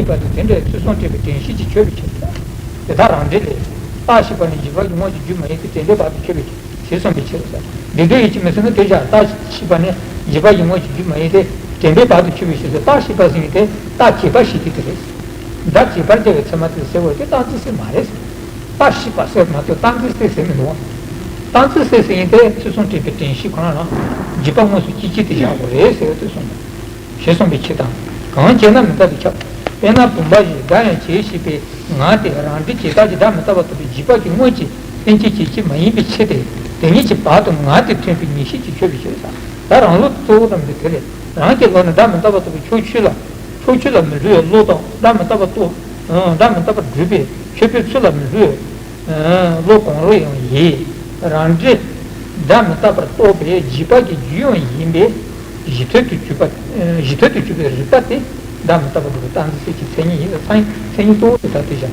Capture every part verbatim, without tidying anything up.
པ་དེ་དེ་འདྲའི་ཚུལ་གསུམ་དྲན་པའི་དྲན་ཤེས་ཀྱིས་ཆོད་པའི་ཕྱིར། དེ་དག་རང་འགྲེལ་ལས། རྟགས་ཤེས་པ་ནི་བཞི་པ་གི་དངོས་ཀྱི་རྒྱུ་མ་ཡིན་ཏེ། དྲན་པས་བར་དུ་ཆོད་པའི་ཕྱིར་ཞེས་གསུངས་པའི་ཕྱིར་ཟེར། འདི་འདོད་ཡུལ་གྱི་མི་ཟེར་ན་དེ་བཞག་རྟགས་ཤེས་པ་ནི་བཞི་པ་གི་དངོས་ཀྱི་རྒྱུ་མ་ཡིན་ཏེ། དྲན་པས་བར་དུ་ཆོད་པའི་ཕྱིར་ཟེར། རྟགས་ཤེས་པ་ཟེར་མཁན་དེ་རྟགས་བྱས་པ་ཞིག་གི་དེ་རེད། བརྡ་བྱས་པར་བྱ་བའི་ཚད་མ་དེ་ཟེར་བ་དེ་རྟགས་འཛིན་ཚད་མ་རེད་ཟེར། རྟགས་ཤེས་པ་ཟེར་མ་གཏོགས་རྟགས་འཛིན་ཚད་ཟེར་མི་འདུག་རྟགས་འཛིན་ཚད་ཟེར་མཁན་དེ་ཚུལ་གསུམ་དྲན་པའི་དྲན་ཤེས་ཁོ་ན་རང་བརྗོད་པ་དངོས་སུ་སྐྱེ་བྱེད་དེ་བཞག་དགོས་རེད་ཟེར་བ་དེ་གསུངས་པ། ཞེས་གསུངས་པའི་ཕྱིར་དང་། གང་བྱས་ན་མི་རྟག་པས་ཁྱབ། དཔེར་ན་བུམ་པ་བཞིན་སྒྲ་ཡང་བྱས་ཞེས་པའི་ངག་དེ་རང་འགྲེལ་གྱི་རྟགས་ཀྱི་སྒྲ་མི་རྟག་པ་རྟོགས་པའི་བརྗོད་པ་གི་དངོས་ཀྱི་རྟེན་གྱི་བྱེད་ཕྱིར་མ་ཡིན་པའི་ཕྱིར་ཏེ། དེ་ཉིད་ཀྱི་བར་དུ་ངག་དེ་ཐོན་པའི་ངེས་ཤེས་ཀྱིས་ཆོད་པའི་ཕྱིར་དང་། ད་རང་བློ་གཙོ་བོ་ཙམ་གྱི་དེ་ལས་རང་གི་བློ་ནི་སྒྲ་མི་རྟག་པ་རྟོགས་པའི་ཕྱོགས་ཆོས་ལ། ཕྱོགས་ཆོས་ལ་མི་འགྲོ་བའི་བློ་དང་སྒྲ་མི་རྟག་པ་རྟོགས། སྒྲ་མི་རྟག་པར་སྒྲུབ་པའི་ཆོས་པའི་ཚུལ་ལ་མི་འགྲོ་བའི་བློ་གང་རུང་ཡང་ཡིན། རང་འགྲེལ་སྒྲ་མི་རྟག་པར་རྟོགས་པའི་བརྗོད་པ་གི་རྒྱུ་ཡང་ཡིན་པས། གཞི་མཐུན་དུ་གྱུར་པ། གཞི་མཐུན་དུ་གྱུར་པའི་རིགས་པ་སྟེ། སྒྲ་མི་རྟག་པར་སྒྲུབ་པའི་རྟགས་འཛིན་ཚད་ཀྱི་མཚན་ཉིད་ཡིན་ལ། མཚན་ཉིད་གཙོ་བོ་དེ་ལྟར་དེ་བཞག་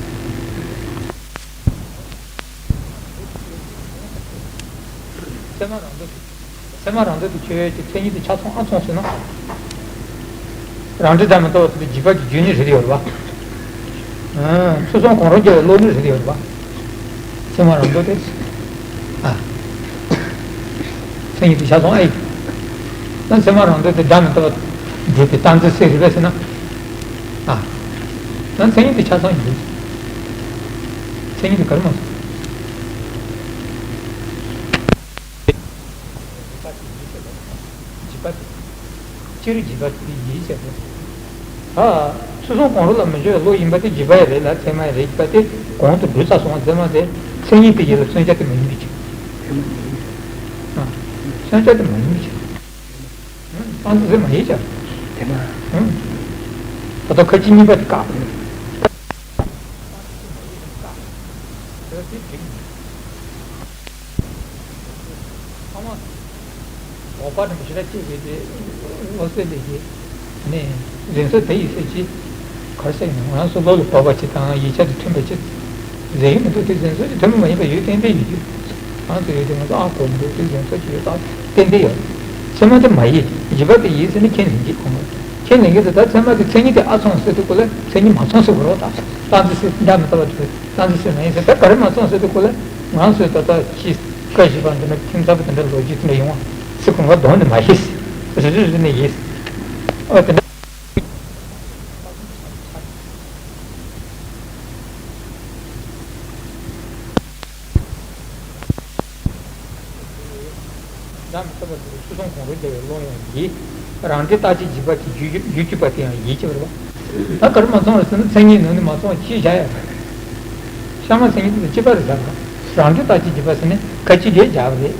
ཚད་མ་རང་ལྡོག་གི། ཚད་མ་རང་ལྡོག་ཏུ་ཁྱོད་ཀྱི་མཚན་ཉིད་དེ་ཆ་ཚང་ཨ་ཚང་ཟེར་ན། རང་འགྲེལ་སྒྲ་མི་རྟག་པ་དེ་བརྗོད་པ་གི་རྒྱུ་ནི་རེད་ཡོད་རེད་པ། ཚུལ་གསུམ་གང་རུང་རྒྱལ་བའི་བློ་ནི་རེད་ཡོད་རེད་པ། ཚད་མ་རང་ལྡོག་དེ། ཨ། མཚན་ཉིད་དེ་ཆ་ཚང་ཨེ། ད་ཚད་མ་རང་ལྡོག་དེ་སྒྲ་མི་རྟག་པ་སྒྲུབ་པའི་རྟགས་འཛིན་ཚད་རེད་པས་ཟེར་ན། ཨ། ད་མཚན་ཉིད་དེ་ཆ་ཚང་ཡིན། མཚན་ཉིད་དེ་ག་རེ་མ་སོང་། རིགས་པ་དེ་ཡིན་ཟེར་བ། བརྗོད་པ་དེ། སྤྱིར་བརྗོད་པ་དེ་ཡིན་ཟེར་བ། ད་ཚུལ་གསུམ་གང་རུང་ལ་མི་སྦྱོར་བའི་བློ་ཡིན་པ་དེ་བརྗོད་པ་ཡང་རེད་ལ་ཚད་མ་ཡང་རེད། བརྗོད་པ་དེ་གོང་དུ་བསྒྲུབས་ཚར་སོང་བ། ཚད་མ་དེ་མཚན་ཉིད་དེ་ཡིན་ལ་མཚོན་བྱ་དེ་མ་ཡིན་པའི་ཕྱིར། ཚད་མ་དེ་ཡིན་ཟེར། ཨ། མཚོན་བྱ་དེ་མ་ཡིན་པའི་ཕྱིར། རྟགས་འཛིན་ཚད་མ་ཡིན་ཀྱང་། དེ་མ། ཨང་། ད་ལྟ་ཁ་ཅིག་གཉིས་པ་དེ་བཀག་ཨང་། ད་དེ་འགྲིག་མིན། ཨ་མ། འོག་པ་རིན་པོ་ཆེ་ལ་གཅིག་རེད་དེ། བློ་གསལ་ལས་ཀྱི། ནས། གཟེངས་སུ་དེ་ཡི་སྲིད་ཀྱི། གར་སེང་ནས་ང་རང་ཚོ་བློ་ལ་བབས་པ་ཅིག་དང་ཡིག་ཆ་དེ་མཐུན་པ་ཅིག་ཟེར་གྱི་མི་འདུག་དེ་གཟེངས་སུ་དེ་མཐུན་པ་མ་ཡིན་པ་ཡོད་གཏན་གཏན་ཡོད་རྒྱུ། ང་ཚོ་ཡོད་དེ་ང་ཚོ་ཨ་གོ་མི་འདུག་དེ་གཟེངས་སུ་ཅིག་ཡོད་ད་གཏན་གཏན་ཡོད། ཚད་མ་དེ་མ་ཡིན། བརྗོད་པ་དེ་ཡིན་ཟེར་ནས་ཁས་ལེན་གྱི་གོ་ངོ་། ཁས་ལེན་གྱི་དེ་ད་ཚད་མ་དེ་མཚན་ཉིད་དེ་ཨ་ཚང་ཟེར་དུས་སྐོར་ལ་མཚན་ཉིད་མ་ཚང་ཟེར་དགོས་རོགས་ད། རྟགས་འཛིན་ཚད་སྒྲ་མི་རྟག་པ་དེ་རྟགས་འཛིན་ཚད་མ་ཡིན་ཟེར་ད་ག་རེ་མ་ཚང་ཟེར་དུས་སྐོར་ལ་ང་ཚོས་ད་ལྟ་ཅི་བཀའ་བཞི་པ་འདི་འདྲ་ཁྱིམ་ཚང་པ་དེ་འདྲ་ལོ་རྒྱུས་དེ་འདྲ་ཡོང་བ་ཚིག་གོང་ག་གདོང་ནས་མ་ཤེས། རེ་རེ་རེ་ནས་ཡིན། ཨོ་དེ་འདྲ། སྒྲ་མི་རྟག་པ་དེ་ཚུལ་གསུམ་གང་རུང་རྒྱལ་བའི་བློ་ཡང་ཡིན། རང་འགྲེལ་རྟགས་ཀྱི་བརྗོད་པ་དེ་རྒྱུ་རྒྱུ་གཅིག་པ་དེ་ཡང་ཡིན་གྱི་རེད་པ། ད་ག་རེ་མ་ཚང་བ་ཟེར་ན་མཚན་ཉིད་ནང་ནས་མ་ཚང་བ་ཅི་བྱ་ཡ་རེད། གཤའ་མ་མཚན་ཉིད་དེ་གཅིག་པ་རེད་ཟེར་བ། རང་འགྲེལ་རྟགས་ཀྱི་བརྗོད་པ་ཟེར་ནས་ཁ་ཅིག་གིས་སྦྱར་བ་རེད།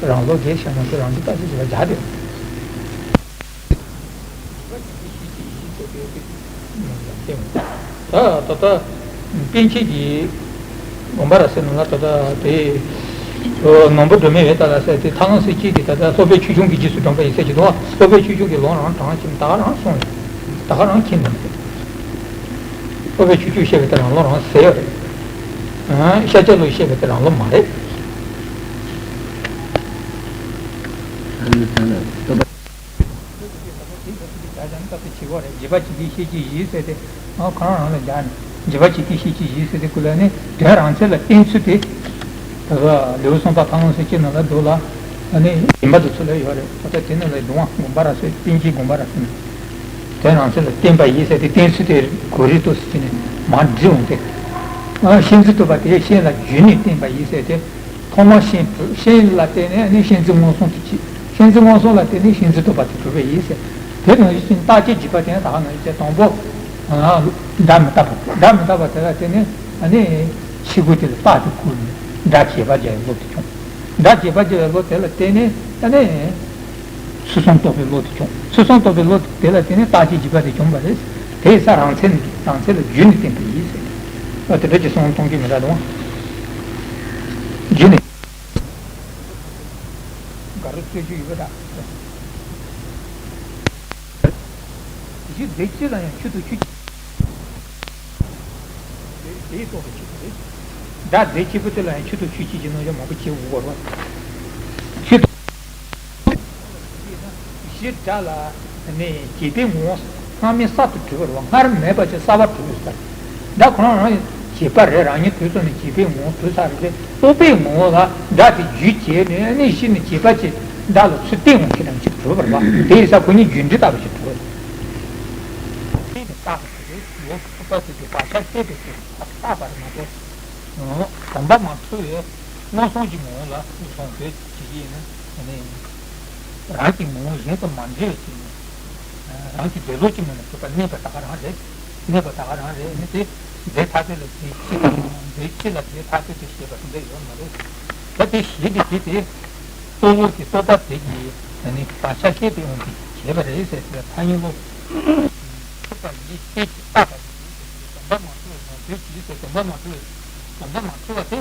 རང་ལུགས་ཀྱི་གཤའ་མ་དེ་རང་འགྲེལ་རྟགས་ཀྱི་བརྗོད་པ་སྦྱར་དེ། ད་ད་ལྟ་པཎ་ཆེན་གྱི་དགོངས་པ་རབ་གསལ་ནང་ལ་ད་ལྟ་དེ་ནོར་བུ་སྒྲོན་མེ་ཡོད་ད་ལ་ཟེར་དེ་ཐབས་ལམ་སྲིད་སྤྱི་དེ་ད་ལྟ་སློབ་དཔོན་ཆོས་སྐྱོང་གིས་རྗེས་སུ་དྲངས་པ་ཡིན་ཟེར་གྱི་འདུག་སློབ་དཔོན་ཆོས་སྐྱོང་གིས་ལམ་རང་དྲངས་ཀྱིན་ད་ག་རང་གསུངས་ཡོད། ད་ག་རང་མཁྱེན་མི་འདུག་སློབ་དཔོན་ཆོས་སྐྱོང་བཤད་པའི་དེ་རང་ལམ་རང་ཟེར་ཡོད་རེད། ཤཱཀྱ་ལུགས་བཤད་པའི་དེ་རང་ལམ་མ་རེད། བརྗོད་པ་བྱེད་ཀྱི་ཤེས་བྱེད་བཞི་ཟེར་ཏེ། ཨ། གང་རང་ལ་སྦྱར་ནས་བརྗོད་པ་བྱེད་ཀྱི་ཤེས་བྱེད་བཞི་ཟེར་ཏེ་ཀུན་ལ་ནི་དོན་རང་མཚན་ལ་བརྟེན་ཚུལ་དེ། ད་ག་ལེའུ་གསུམ་པ་ཐབས་ལམ་སྲིད་སྤྱི་ནང་ལ་འདུག་ལ། ཨ་ནི་རིམ་པ་དེ་ཚུར་ལ་ཡོད་རེད། ད་ལྟ་དེ་ནང་ལ་གདུང་བ་དགོངས་པ་རབ་གསལ་པཎ་ཆེན་དགོངས་པ་རབ་གསལ་ནས། དོན་རང་མཚན་ལ་བརྟེན་པ་ཡིན་ཟེར་ཏེ་བརྟེན་ཚུལ་དེ་གོ་རིགས་ཏོག་ཙམ་བྱས་ནས་མར་འབྲི་འོང་སྟེ། ཨ། ཤེས་འཛིན་རྟོག་པ་དེ་ཤེས་ལ་རྒྱུ་ནི་བརྟེན་པ་ཡིན་ཟེར་ཏེ། ཐོག་མར་ཤེས། ཤེས་ལ་བརྟེན་ནས་ནི་ཤེས་འཛིན་མངོན་སུམ་དུ་སྐྱེ། ཤེས་འཛིན་མངོན་སུམ་ལ་བརྟེན་ནས་ཤེས་འཛིན་རྟོག་པ་དེ་གྲུབ་པ་ཡིན་ཟེར། དེ་ནང་བཞིན་རྟགས་ཀྱི་འཇིགས་པ་དེ་ནི་ད་ག་ནང་བཞིན་དང་པོ། སྒྲ་མི་རྟག་པ། སྒྲ་མི་རྟག་པ་དེ་ལ་བརྟེན་ནས་ཨ་ནི་ཕྱི་རྒོལ་དེ་ལ་རྟགས་དེ་བཀོད་ནས་སྒྲ་བྱས་པར་བྱ་བའི་བློ་དེ་བྱུང་། སྒྲ་བྱས་པར་བྱ་བའི་བློ་དེ་ལ་བརྟེན་ནས་ཨ་ནི། ཚུལ་གསུམ་རྟོགས་པའི་བློ་དེ་བྱུང་། ཚུལ་གསུམ་རྟོགས་པའི་བློ་དེ་ལ་བརྟེན་ནས་རྟགས་ཀྱི་འཇིགས་པ་དེ་བྱུང་བ་རེད། དེ་ས་རང་མཚན་ནི་རང་མཚན་ལ་རྒྱུ་ནི་བརྟེན་པ་ཡིན་ཟེར། ཨ། དེ་འདྲ་ཅིག་གསུངས་གཏོང་རྒྱུ་མི་འདྲ་འདུག་རྒྱུ་ནི། དགའ་རབ་རྩོད་རྒྱུ་ཡོད་པ་འདྲ། གཞི་རྫས་གཅིག་ལ་ཡང་ཆུ་དང་ཆུ། དེ་དེའི་སྟོབས་ཀྱིས་ཆུ་དེ་རེད། སྒྲ་རྫས་གཅིག་པུ་དེ་ལ་ཡང་ཆུ་དང་ཆུ་གཅིག་གི་རྣམ་གཞག་མང་པོ་བྱེད་དགོས་པ་རེད། ཆུ་དང་། གཞི་སྒྲ་ལ་ནི་བྱས་པའི་ངོ་བོ། སྔ་མའི་གསར་དུ་གྲུབ་པ་རེད་བ། སྔར་མེད་པ་ཅིག་གསར་པ་གྲུབ་ཡོད་ས་རེད། ད་ཁོ་རང་རང་བྱས་པ་རེད། རང་ཉིད་དུས་སོ་ནས་བྱས་པའི་ངོ་བོ་གྲུབ་ས་རེད། རྟོག་པའི་ངོ་བོ་ལ་སྒྲ་དེ་རྒྱུ་བྱས་ནས་ནི་གཞི་ནས་བྱས་པ་ཅིག་སྒྲ་ལ་ཚུར་བསྟན་འོང་མཁན་རང་ཅིག་གྲུབ་པ་རེད་བ། དེ་ཡིན་ས་ཁོ་གཉིས་རྒྱུ་འབྲས་ལྟ་བུ་ཅིག་གྲུབ་པ་རེད། དེ་ནི་རྟག་པ་དེ་རེད། ལོག་ཐུབ་པ་དེ་དེ་བག་ཆགས་སྐྱེས་པའི་ཚེ་རྟག་པ་རེད་མ་གཏོགས། གོམས་པ་མ་འཁྲུལ་བའི་མངོན་སུམ་གྱི་ངོ་བོ་ལ་བཟུང་བྱས་བྱེད་ཀྱི་ཡིན་ན། རང་གི་ངོ་བོ་གཞན་དང་མ་འདྲེས་པ་ཅིག་ནས། རང་གི་འདོད་ལུགས་ཀྱི་ངོ་ནས་གྲུབ་པ་གནས་པ་ད་ག་རང་རེད། གནས་པ་ད་ག་རང་རེད། ནི་དེ་རྫས་ཐ་དད་ལ་རྫས་གཅིག་དང་རྫས་གཅིག་ལ་རྫས་ཐ་དད་དུ་བྱེད་པ་དེ་འདྲ་ཡོད་མ་རེད། ད་དེ་གཞི་དེ་གཞི་དེ་རྟོག་ལུགས་ཀྱི་རྟོག་པ་དེ་གིས་ནི་བག་ཆགས་སྐྱེས་པའི་དབང་གིས་བྱས་པ་རེད་ཟེར་ཏེ་ཐ་སྙད་ལོག་ཐུབ་པ་ཡིན་ཞེས་ཀྱི་བཏགས་པ་ཡིན་ཟེར་ཏེ། གོམས་པ་མ་འཁྲུལ་བའི་ངོ་འདོད་ཀྱིས་ཟེར། གོམས་པ་མ་འཁྲུལ་བའི་གོམས་པ་མ་འཁྲུལ་བ་དེ་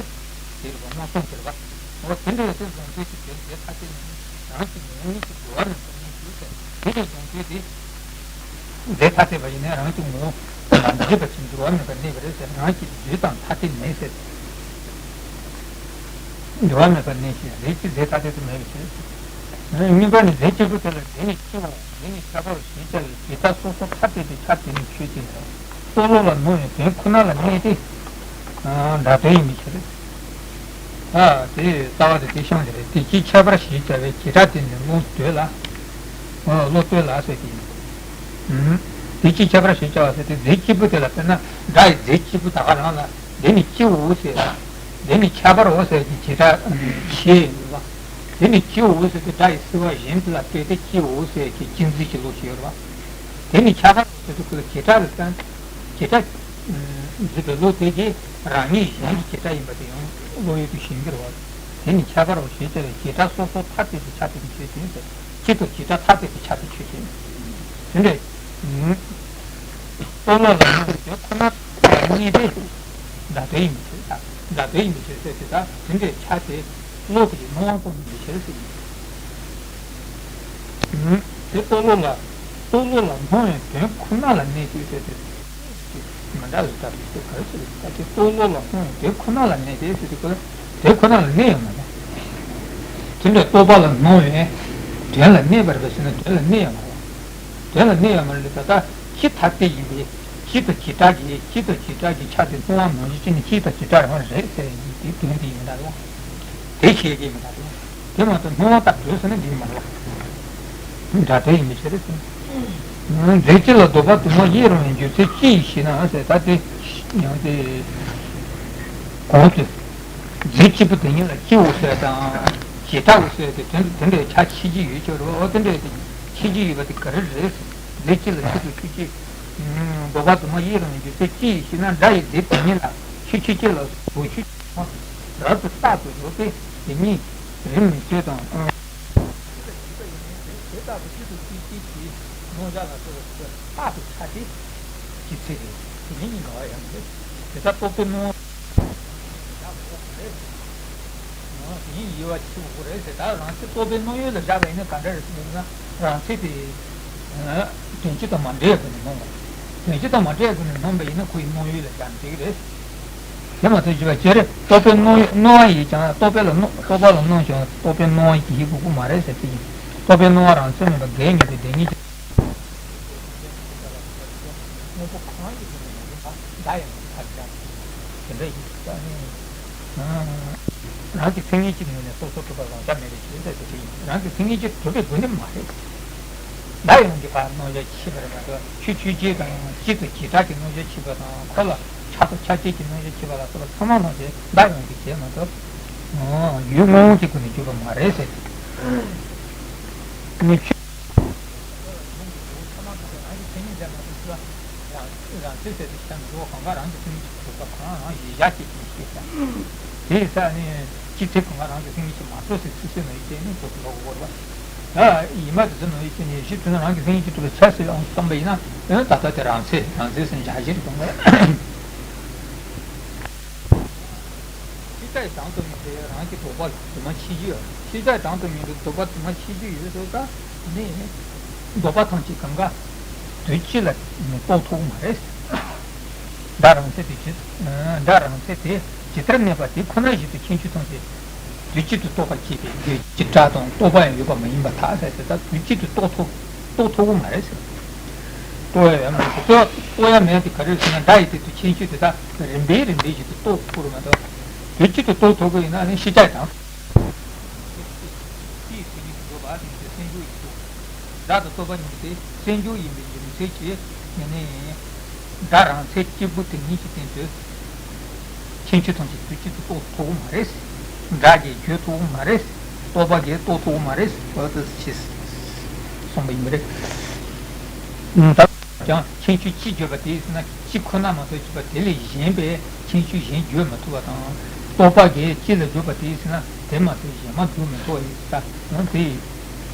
དེ་རེད་པ། མངོན་སུམ་དེ་རེད་པ། འོ་དེ་འདྲ་ཡོད་ཚེ་བཟུང་བྱས་ཀྱི་དོན་དེ་ཐ་དད་ནི་རང་གི་ངོ་བོ་ཉིད་ཀྱིས་འགྲོ་བ་མེད་པར་གནས་ཀྱི་ཟེར། དེ་ལས་བཟུང་བྱས་དེ་རྫས་ཐ་དད་པ་ཡིན་ན་རང་གི་ངོ་བོ་མ་འདྲེས་པ་ཅིག་འགྲོ་བ་མེད་པར་གནས་པ་རེད་ཟེར། རང་གི་རྫས་དང་ཐ་དད་མེད་ཟེར། འགྲོ་བ་མེད་པར་གནས་ཤིང་རྫས་ཀྱི་རྫས་ཐ་དད་དུ་མེད་པའི་ཕྱིར། གཉིས་པ་ནི་རྫས་གཅིག་པུ་དེ་ལ་འདི་ནི་སྤྱི་བོའོ། འདི་ནི་ཁྱད་པར་རོ་ཞེས་བྱ་བའི་བྱེ་བྲག་སོ་སོར་ཐ་དད་པའི་ཆ་དེ་ནི་ཆོས་ཅན། རྟོག་བློ་ལ་སྣང་བའི་དོན་ཁོ་ན་ལ་གནས་ཏེ། སྒྲ་དོན་ཡིན་པའི་ཕྱིར། ཨ་དེ་རྩ་བ་དེ་དེ་བཤད་པ་རེད། དེ་སྤྱིའི་ཁྱད་པར་ཞེས་བྱ་བའི་བྱེ་བྲག་དེ་ནི་བློ་འདོད་ལ། བློ་འདོད་ལ་ཟེར་གྱི་ཡིན། དེ་སྤྱིའི་ཁྱད་པར་ཞེས་བྱ་བ་ཟེར་དེ་རྫས་གཅིག་པུ་དེ་ལ་དཔེར་ན་སྒྲ་ཡི་རྫས་གཅིག་པུ་ད་ག་རང་ལ་འདི་ནི་སྤྱིའོ་ཟེར། འདི་ནི་ཁྱད་པར་རོ་ཟེར་གྱི་བྱེ་བྲག་ཕྱེ་ཡིན་པ། དེ་ནི་སྤྱིའོ་ཟེར་ཏེ་སྒྲ་ཡི་སྲིད་པ་གཞན་དེ་ལ་ལྟོས་ཏེ་སྤྱིའོ་ཟེར་གྱི་གཅིག་འཛིན་གྱི་བློ་ཞིག་ཡོད་རེད་པ། དེ་ནི་ཁྱད་པར་རོ་ཟེར་དུས་ཁོ་ལ་བྱེ་བྲག་ལ་བརྟེན། བྱེ་བྲག་འཛིན་པའི་བློ་དེ་གིས་རང་ཉིད་གཞན་གྱི་བྱེ་བྲག་ཡིན་པ་དེ་ཡང་བློ་ཡུལ་དུ་ཞེན་གྱི་རེད་པ། དེ་ནི་ཁྱད་པར་རོ་ཞེས་བྱ་བའི་བྱེ་བྲག་སོ་སོར་ཐ་དད་པའི་ཆ་དེ་ནི་ཆོས་ཅན་ཟེར། སྤྱི་དང་བྱེ་བྲག་ཐ་དད་པའི་ཆ་དེ་ཆོས་ཅན། དེ་འདྲའི། རྟོག་བློ་ལ་སྣང་བའི་དོན་ཁོ་ན་ལ་གནས་ཏེ། སྒྲ་དོན་ཡིན་པའི་ཕྱིར་དང་། སྒྲ་དོན་ཡིན་པའི་ཕྱིར་ཟེར་དེ་དག་དེ་འདྲའི་ཆ་དེ་བློ་དེ་ཡི་སྣང་བ་ཙམ་ཡིན་པའི་ཕྱིར་ཟེར། དེ་རྟོག་བློ་ལ། རྟོག་བློ་ལ་སྣང་བའི་དོན་ཁོ་ན་ལ་གནས་ཏེ་ཟེར་དེ། མི་འདྲ་བའི་སྒྲ་དེ་ག་རེ་ཟེར། ད་དེ་རྟོག་བློ་ལ་སྣང་བའི་དོན་ཁོ་ན་ལ་གནས་ཏེ་ཟེར་དེ་ག་རེ། དོན་ཁོ་ན་ལ་གནས་ཡོད་མ་རེད། དེ་འདྲའི་རྟོག་པ་ལ་སྣང་བའི་དོན་ལ་གནས་པར་བས་ཟེར་ན་དོན་ལ་གནས་ཡོད་མ་རེད། དོན་ལ་གནས་ཡོད་མ་རེད། ད་ལྟ་སྤྱི་ཐ་དད་ཡིན་པས་སྤྱི་དང་བྱེ་བྲག་གི་སྤྱི་དང་བྱེ་བྲག་གི་ཆ་དེ་སྣང་བ་ནང་བཞིན་བྱས་ནས་སྤྱི་དང་བྱེ་བྲག་རང་རེད་ཟེར་ཡིན་དེ་དོན་དེ་ཡིན་མི་འདྲ་རེད། དེ་ཤེས་ཀྱི་མི་འདྲ་རེད། དེ་མ་གཏོགས་སྣང་བ་ལྟར་འདོད་ཟེར་ན་འགྲིག་མ་རེད། སྒྲ་དོན་ཡིན་པའི་ཕྱིར་ཟེར། རྫས་གཅིག་ལ་ལྡོག་པ་དུ་མ་ཡེ་རང་བའི་འགྱུར་ཚད་ཅི་ཡིས་ཤེ་ན་ཟེར། ད་དེ་ཡང་དེ་གོང་དུ། རྫས་གཅིག་པུ་དེ་ཉིད་ལ་སྤྱིའོ་ཟེར་དང་། བྱེ་བྲག་གོ་ཟེར་ཏེ་དེ་དེ་འདྲའི་ཆ་ཕྱེ་རྒྱུ་ཡོད་ཀྱི་རེད། འོ་དེ་འདྲའི་ཕྱེ་རྒྱུ་ཡོད་པ་དེ་ག་རེ་རེད། རྫས་གཅིག་ལ་ཆེད་དུ་ཆོས་ཅན། ལྡོག་པ་དུ་མ་ཡེ་རང་བའི་འགྱུར་ཚད་ཅི་ཡིས་ཤེ་ན། སྒྲ་ཡི་རྫས་དེ་ཉིད་ལ་ཆོས་ཆོས་ཅན་ལ་བཟོ་ཆོས་ཅན་རབ་ཏུ་རྟག་ཏུ་རོལ་པས་དེ་ཉིད་རིམ་གྱིས་ཆོས་དང་། དེ་ལྟ་བུ་སྤྱི་དང་སྤྱིའི་སྤྱི་ཞེས་སྣང་བཞག་ལ་སོགས་པ་རྟག་ཏུ་ཆ་དེ་ཀྱི་ཚེ་རེད། དེ་ནི་གཉིས་འགལ་བ་ཡང་མེད། དེ་ལྟར་རྟོག་པའི་སྣང་བ་བཞག་དགོས་པ་རེད། དེ་ཉིད་ཡིད་བ་ཆེས་དགོས་རེད་ཟེར། ད་རང་ཚེ་རྟོག་པའི་སྣང་ཡུལ་ལ་བཞག་པ་ཡིན་ན་ག་འདྲ་རེད་ཟེར་ན། རང་ཚེ་དེ་དོན་སྤྱི་དང་མ་འདྲེས་པ་ནས་སྣང་བ། དོན་སྤྱི་དང་མ་འདྲེས་པ་ནས་སྣང་བ་ཡིན་ན་ཁོ་ཡི་སྣང་ཡུལ་ལ་བཞག་ན་འགྲིག་གི་རེད། དེ་མ་ཐག་ཅི་བ་ཅི་རེད། རྟོག་པའི་སྣང་སྣང་བ་ཡིས་ཀྱང་རྟོག་པའི་ལ་སྣང་རྟོག་པ་ལ་སྣང་ཞིང་རྟོག་པའི་སྣང་བ་ཡིས་ཀྱང་ཡིད་དགོས་ཀྱི་མ་རེད་ཟེར་གྱི་ཡིན། རྟོག་པའི་སྣང་བ་རང་མཚན་མིན་པ་འགལ་ཉེས་པའི་བདེན་གཉིས་ཀྱི། དངོས་པོ་གང་ཡིན་ཟེར་ན་ཡང་དེ་དག་ཡང་ཐར་བྱ་དེ་འདྲ་ཡིན་ཙང་ནི། རང་གི་མཚན་ཉིད་ཀྱི་ངོས་ནས་སོ་སོར་གྲུབ་པ་བཟང་ཆ་མེད་པའི་ཕྱིར་ཟེར་དེ་ཡིན། རང་གི་མཚན་ཉིད་ཀྱིས་གྲུབ་པའི་དགོས་ནི་མ་རེད། ད་ཡང་འདི་ག་སྣང་བ་ཕྱེ་བ་རེད་མ་གཏོགས་ཆོས་ཆོས་ཅན་དང་སྤྱི་དང་བྱེ་བྲག་གི་སྣང་བ་ཕྱེ་བ་དང་ཁོ་ལ་ཆ་དང་ཆ་ཅན་གྱི་སྣང་བ་ཕྱེ་བ་ལ་སོགས་པ་ཚང་མ་སྣང་བྱེད་ད་ཡང་འདི་བྱེད་མ་གཏོགས། ཡུལ་དངོས་དངོས་ཀྱི་སྒོ་ནས་གྱུར་པ་མ་རེད་ཟེར། ནི་ཆོས། རང་གི་མཚན་ཉིད་ཟེར་མ་ཐུབ་ཚུལ་ལ་རང་རང་ཚོད་ཟེར་དུ་བྱ་མི་འགྲོ་བ་གང་ག་རང་གི་མཚན་ཉིད་ཀྱི་གྲུབ་པ་གང་རང་གཞི་བཞག་ཅིག་ཅིག་ཤེས་བྱ། དེ་ཡི་ས་ནས་ཅི་ཚེ་གང་ག་རང་གི་མཚན་ཉིད་ཀྱིས་མ་གྲུབ་ཟེར་ཚུལ་སེམས་ལ་ཡིད་བྱས་ནས་གྲུབ་ལོག་གོ་བར་བ། ཡིན་མ་དེ་ཚོ་ནང་ཡིད་བྱས་ནས་གཞི་མཐུན་ན་རང་གི་མཚན་ཉིད་ཀྱིས་གྲུབ་པའི་ཆ་ཟེར་ཡང་བསམ་པ་ཡིན་ན་ཨེ་ད་ལྟ་དེ་རང་ཚེ་རང་ཚེ་ཟེར་འཇགས་གཞིར་གཏོང་བ། ཤེས་བྱ་ཡི་དང་དུ་མཉམ་པའི་རང་གི་ལྡོག་པ་ལ་དུ་མ་ཕྱེ་རྒྱུ་ཡོད། ཤེས་བྱ་ཡི་དང་དུ་མཉམ་པའི་ལྡོག་པ་དུ་མ་ཕྱེ་རྒྱུ་ཡོད་ཟེར་ད་ནི། ལྡོག་པ་ཐམས་ཅད་གང་ག་དུས་གཅིག་ལ་རྟོགས་ཐུབ་མ་རེད། སྒྲ་རང་མཚན་དེ་ཇི། སྒྲ་རང་མཚན་དེ་ཇི་ལྟར་གནས་པ་དེ་ཁོ་ན་བཞིན་དུ་ཁྱད་ཆོས་ཐམས་ཅད་དུས་གཅིག་ཏུ་རྟོགས་པར་བྱེད་པའི་དུས་གཅིག་སྒྲ་དང་རྟོག་པ་ཡང་ཡོད་པ་མ་ཡིན་པར་ཐལ་ཟེར་ཏེ་ད་དུས་གཅིག་ཏུ་རྟོགས་ཐུབ་རྟོགས་ཐུབ་ཀྱི་མ་རེད་ཟེར། རྟོགས་ཡ་ཡོད་མ་རེད། རྟོགས་རྟོགས་ཡ་མེད་དེ་ག་རེ་ཟེར་ན། སྒྲ་ཡི་སྟེང་དུ་ཁྱད་ཆོས་དེ་དག་རིམ་པས་རིམ་པས་བཞིན་དུ་རྟོགས་དགོས་རེད་མ་གཏོགས། དུས་གཅིག་ཏུ་རྟོགས་ཐུབ་ཀྱི་ཡིན་ན་ནི་ཤེས་བྱ་དང་། དེའི་མཚན་ཉིད་དུ་འགྲོ་བ་དེ་ནི་སེམས་བྱུང་ཡིན་ཏོ། སྒྲ་དང་རྟོག་པ་གཉིས་ཏེ་སེམས་བྱུང་ཡིན་པའི་རྒྱུ་མཚན་གྱིས་ནི། སྒྲ་རང་མཚན་གཅིག་པུ་དེ་ཉིད་ཀྱི་སྟེང་དུ་ཁྱད་ཆོས་ཐམས་ཅད་དུས་གཅིག་ཏུ་རྟོགས་ཐུབ་ཀྱི་མ་རེད། སྒྲ་གིས་བརྗོད་ཐུབ་ཀྱི་མ་རེད། རྟོག་པ་གིས་རྟོགས་ཐུབ་ཀྱི་མ་རེད། འོ་དེ་ཞེས་གསུངས་པ་ཡིན་པ་རེད། ད་ཀྱང་ཁྱད་ཆོས་གཅིག་བརྗོད་པ་དེས་ཟེར་ན་གཅིག་ཁོ་ན་མ་གཏོགས་བྱས་པ་དེ་ལས་གཞན་པའི་ཁྱད་ཆོས་གཞན་བརྗོད་མི་ཐུབ་པ་དང་། རྟོག་པ་གིས་གཅིག་ལ་བརྗོད་པ་དེས་ཟེར་ན་དེ་མ་གཏོགས་གཞན་མ་བརྗོད་མི་ཐུབ་པ་ཡིན་ད། འོ་དེ་ཡིན།